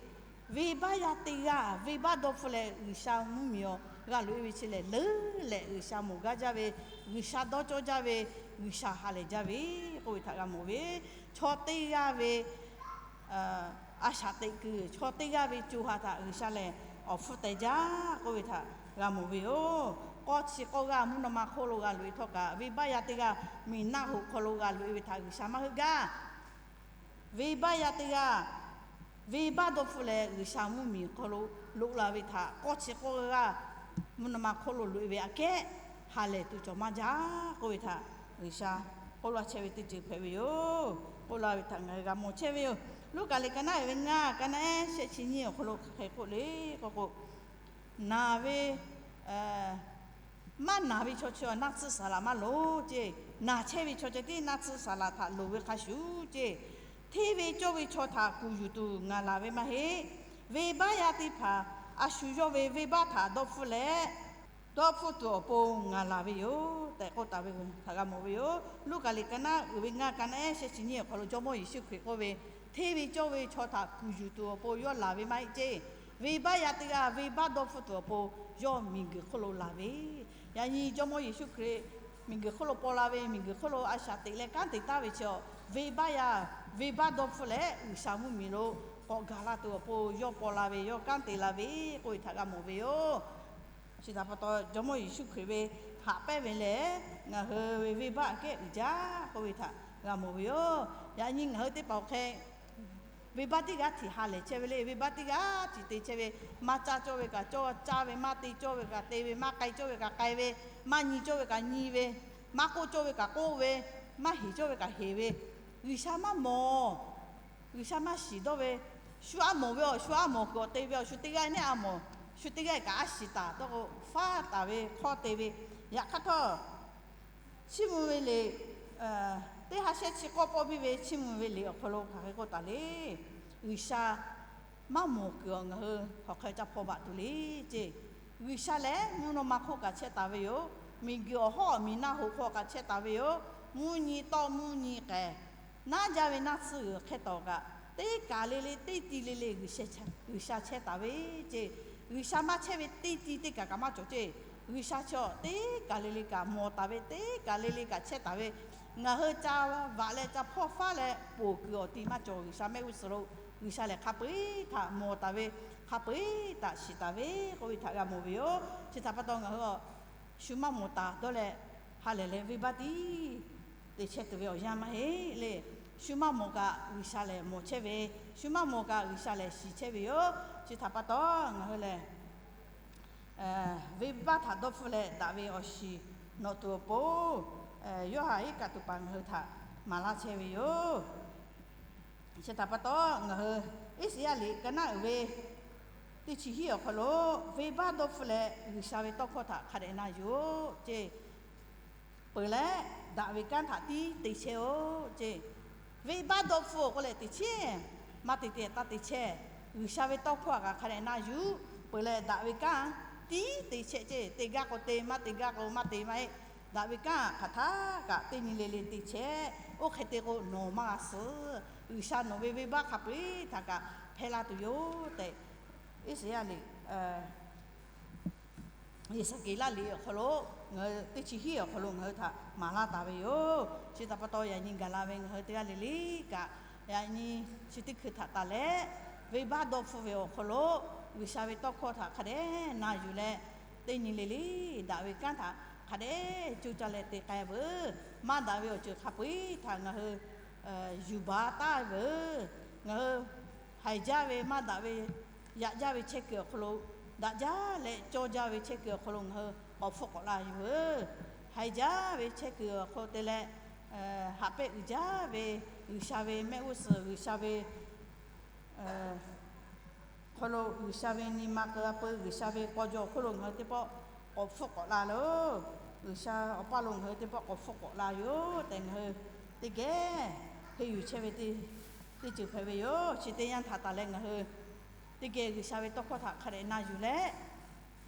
Venˇbaˆ yaˇ teˇ g'aˇ venˇbaˆ dawˇ hpfuhˇ leh G'uiˬsha mvuhˇmiˬ awˬ g'a loꞈ e ve chi lehˬ, leuˉ leh G'uiˬsha mawˬ gaˇ jaˇ ve, G'uiˬsha dawˇ cawˇ jaˇ ve, G'uiˬsha ha lehˬ jaˇ ve k'oˆ ve htaꞈ g'a mawˬ ve. Chaw teˇ g'aˇ ve a shaꞈ teꞈ kuiˬ, chaw teˇ g'aˇ ve co ha htaꞈ G'uiˬsha lehˬ awˬ hpfuhˇ teh jaˇ k'oˆ ve htaꞈ g'a mawˬ ve yoˬ. K'awˇ chi k'awˇ g'aˇ mvuhˇ naw ma hk'oˆ lo g'a loꞈ e htawˇ kaꞈ, venˇbaˆ yaˇ teˇ g'aˇ miˬ naˆ hoꞈ hk'aw lo g'a loꞈ e ve htaꞈ G'uiˬsha maˇ heuˆ gaˇ. Venˇbaˆ yaˇ teˇ g'aˇ venˇbaˆ dawˇ hpfuhˇ leh G'uiˬsha mvuhˇmiˬ hk'aw lo loꞈ la ve htaꞈ k'awˇ chi k'awˇ g'aˇ mvuhˇ naw ma hk'oˆ lo loꞈ e ve aꞈ kehˉ ha lehˬ tuˬ cawˬ maˇ jaˇ k'oˆ ve htaꞈ G'uiˬsha k'oˆ laˇ chehˇ ve teˇ ceuˬ hpehꞈ ve yoˬ. K'oˆ laˇ ve htaꞈ ngaˬ hui g'a mawˬ chehˇ ve yoˬ. Luˉkaꞈ liꞈ ka naˉ uiˍ ve ngaˇ, ka naˉ ehˉ shehˆ chi nyiˇ awˬ hk'aw lo hk'aˬ hk'e k'oˆ le k'oˆ k'o, naˬ ve maˇ naˬ ve chaw chi awˬ naˆ tsuhˇ saˍ laꞈ maˇ loˍ ceˇ. Naˬ chehˇ ve chaw ceh tiˉ naˆ tsuhˇ saˍ laꞈ htaꞈ loˍ ve hk'a shuˍ ceˇ, hteˇ ve cawˇ ve chaw htaꞈ kuˬ yuˬ tuˬ ngaˬ laˬ ve maˇ heˆ. Venˇbaˆ yaˇ teˇ hpaˍ a shu yawˇ ve venˇbaˆ htaꞈ dawˇ hpfuhˇ leh dawˇ hpfuhˇ tuˬ awˬ pon ngaˬ laˬ ve yoˬ tehꞈ k'oˆ taˍ ve htaꞈ g'a mawˬ ve yoˬ. Luˉkaꞈ liꞈ ka naˉ uiˍ ve ngaˇ, ka naˉ ehˉ shehˆ chi nyiˇ awˬ hk'aw lo Jawˇmawˇ Yeˍsuˆ Hkriꞈ k'oˆ ve, hteˇ ve cawˇ ve chaw htaꞈ kuˬ yuˬ tuˬ awˬ pon yawˇ laˬ ve maˇ heˆ ceˇ. Venˇbaˆ yaˇ teˇ g'aˇ venˇbaˆ dawˇ hpfuhˇ tuˬ awˬ pon yawˇ miˬguiˬ hk'oˆ lo laˬ ve. Yaꞈ nyi Jawˇmawˇ Yeˍsuˆ Hkriꞈ miˬguiˬ hk'oˆ lo paw la ve, miˬguiˬ hk'oˆ lo a shaꞈ teꞈ leh kanˉ te taˍ ve chi awˬ, venˇbaˆ yaˇ venˇbaˆ dawˇ hpfuhˇ leh G'uiˬsha mvuhˇmiˬ lo k'awꞈ gaˬ la tuˬ awˬ pon yawˇ paw la ve, yawˇ kanˉ te la ve k'oˆ ve htaꞈ g'a mawˬ ve yoˬ. Chi htaꞈ pa taw Jawˇmawˇ Yeˍsuˆ Hkriꞈ ve haꞈ pehnˇ ve lehˬ, ngaˬ hui ve venˇbaˆ aꞈ kehˉ uiˍ jaˇ k'oˆ ve htaꞈ g'a mawˬ ve yoˬ. Yaꞈ nyi ngaˬ hui teˇ hpaˍ awˬ hk'e venˇbaˆ teˇ g'aˇ htiꞈ ha lehˬ chehˇ ve le. Venˇbaˆ teˇ g'aˇ htiꞈ te chehˇ ve, maˇ caˇ cawˇ ve kaꞈ caˇ ve, maˇ te cawˇ ve kaꞈ te ve, maˇ k'ai cawˇ ve kaꞈ k'ai ve, maˇ nyi cawˇ ve kaꞈ nyi ve, maˇ k'oˆ cawˇ ve kaꞈ k'oˆ ve, maˇ heˍ cawˇ ve kaꞈ heˍ ve, G'uiˬsha maˇ mawˬ. G'uiˬsha maˇ shiˍ dawˇ ve, shu a mawˬ ve awˬ, shu a mawˬ kuiˬ awˬ te ve awˬ, shu teˇ g'aˇ neˉ a mawˬ, shu teˇ g'aˇ kaꞈ a shiˍ taˍ dawˇ k'o, faˉ taˍ ve hk'awˇ te ve. Yaꞈ hk'aˇ htawˇ, Chiˇ mvuh ve liꞈ teˇ ha shehˆ chi k'awˇ pawˆ biˇ ve Chiˇ mvuh ve liꞈ awˬ hk'aw lo hk'aˬ hk'e k'oˆ taˍ le. G'uiˬsha maˇ mawˬ kuiˬ awˬ ngaˬ hui hk'aˬ hk'e ca hpaw baꞈ tuˬ le ceˇ. G'uiˬsha lehˬ mvuhˇ naw ma hk'oˆ kaꞈ chehˇ taˍ ve yoˬ. Miˬguiˬ awˬ hawˉ miˬ naˆ hoꞈ hk'oˆ kaꞈ chehˇ taˍ ve yoˬ. Mvuhˇ nyi tawˆ mvuhˇ nyi k'ehˬ, naˉ jaˇ ve naˆ tsuhˇ g'uiˬ hk'e tawˍ kaꞈ, teˇ kaˬ le le teˇ ti le le G'uiˬsha chehˇ taˍ ve ceˇ. G'uiˬsha maˇ chehˇ ve teˇ ti teˇ kaˬ kaꞈ maˇ cawˬ ceˇ. G'uiˬsha chi awˬ teˇ kaˬ le le kaꞈ mawˬ taˍ ve, teˇ kaˬ le le kaꞈ chehˇ taˍ ve, ngaˬ hui ca vaꞈ leh ca hpawˇ faˉ leh ponˬ kuiˬ awˬ ti maˇ cawˬ. G'uiˬsha mehˆ g'uˇ suhˍ lo G'uiˬsha lehˬ hk'a peu-eˬ htaꞈ mawˬ taˍ ve, hk'a peu-eˬ htaꞈ shiˍ taˍ ve k'oˆ ve htaꞈ g'a mawˬ ve yoˬ. Chi htaꞈ pa taw ngaˬ hui a shu maˇ mawˬ taˍ dawˇ leh ha lehˬ leh venˇbaˆ tiˉ te chehˇ tuˬ ve awˬ yanˇ maˇ heˆ le. Shu maˇ mawˬ kaꞈ G'uiˬsha lehˬ mawˬ chehˇ ve, shu maˇ mawˬ kaꞈ G'uiˬsha lehˬ shiˍ chehˇ ve yoˬ. Chi htaꞈ pa taw ngaˬ hui lehˬ venˇbaˆ htaꞈ dawˇ hpfuhˇ leh daꞈ ve awˬ shiˍ nawꞈ tuˬ awˬ pon, Yoˇhanˬ iˉ kaˆ tuˬ paˍ ngaˬ hui htaꞈ maˍ laˇ chehˇ ve yoˬ. Chi htaꞈ pa taw ngaˬ hui Iˉsaˍyaˆ liꞈ ka naˉ uiˍ ve teˇ chi hiˉ awˬ hk'aw lo, venˇbaˆ dawˇ hpfuhˇ leh G'uiˬsha ve tawˇ hkawˇ htaꞈ hk'a dehꞈ na yuˬ-oˬ ceˇ. Peuˬ leh daꞈ ve kanˉ htaꞈ tiˉ te chehˇ-oˆ ceˇ. Venˇbaˆ dawˇ hpfuhˇ-oˬ k'oˆ leh teꞈ chehˇ, maˇ te te taˇ te chehˇ. G'uiˬsha ve tawˇ hkawˇ htaꞈ kaꞈ hk'a dehꞈ na yuˬ. peuˬ leh daꞈ ve kanˉ tiˉ te chehˇ ceˇ. Te gaˇ k'o te, maˇ te gaˇ k'o maˇ te maˇ heˆ. Daꞈ ve kanˉ hk'aˬ htaˇ kaꞈ teˇ nyi le le te chehˇ. Oˇ hk'e te k'o nawˬ maˇ g'a suhˍ. G'uiˬsha nawˬ ve venˇbaˆ hk'a peu-eˬ htaꞈ kaꞈ hpehˇ laˇ tuˬ yoˬ tehꞈ, Iˉsaˍyaˆ liꞈ Yeˍsaˍkeˍlaˆ liꞈ awˬ hk'aw lo ngaˬ hui teˇ chi hiˉ awˬ hk'aw lo ngaˬ hui htaꞈ maˍ laˇ taˍ ve yoˬ. Chi htaꞈ pa taw yaꞈ nyi gaˬ la ve ngaˬ hui teˇ g'aˇ le le kaꞈ, yaꞈ nyi chi teˇ hkui htaꞈ taˍ leh, venˇbaˆ dawˇ hpfuhˇ ve awˬ hk'aw lo G'uiˬsha ve tawˇ hkawˇ htaꞈ hk'a dehꞈ na yuˬ leh, teˇ nyi le le daꞈ ve kanˉ htaꞈ hk'a dehꞈ coˇ caˇ leh te k'ai veuˬ. Maˇ daꞈ ve awˬ ceuˬ hk'a peu-eˬ htaꞈ ngaˬ hui yuˬ baˬ taˉ veuˬ. Ngaˬ hui haiˬ jaˇ ve maˇ daꞈ ve yaꞈ jaˇ ve chehˇ kuiˬ awˬ hk'aw lo, daꞈ jaˇ leh cawˇ jaˇ ve chehˇ kuiˬ awˬ hk'aw lo ngaˬ hui k'awꞈ hpfuhˇ k'awꞈ la yuˬ veuˬ. Haiˬ jaˇ ve chehˇ kuiˬ awˬ hk'aw lo te leh, haꞈ pehnˇ uiˍ jaˇ ve G'uiˬsha ve mehˆ g'uˇ suhˍ, G'uiˬsha ve hk'aw lo G'uiˬsha ve nyi ma keu a peu, G'uiˬsha ve k'aw jaw awˬ hk'oˆ lo ngaˬ hui teˇ pawˆ k'awꞈ hpfuhˇ k'awꞈ la loˬ. G'uiˬsha awˬ paˇ lo ngaˬ hui teˇ pawˆ k'awꞈ hpfuhˇ k'awꞈ la yoˬ tehꞈ ngaˬ hui teˇ geh henˇ yuˬ chehˇ ve teˇ ceuˬ hpehꞈ ve yoˬ. Chi teˇ yanˇ htaꞈ taˍ leh ngaˬ hui teˇ geh G'uiˬsha ve tawˇ hkawˇ htaꞈ hk'a dehꞈ na yuˬ leh,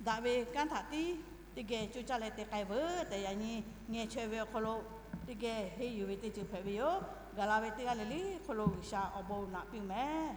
daꞈ ve kanˉ htaꞈ tiˉ teˇ geh coˇ caˇ leh te k'ai veuˬ tehꞈ yaꞈ nyi ngeh chaweh ve awˬ hk'aw lo teˇ geh henˇ yuˬ ve teˇ ceuˬ hpehꞈ ve yoˬ. Gaˬ la ve teˇ g'aˇ le le hk'aw lo G'uiˬsha awˬ bon naꞈ piˇ mehˍ.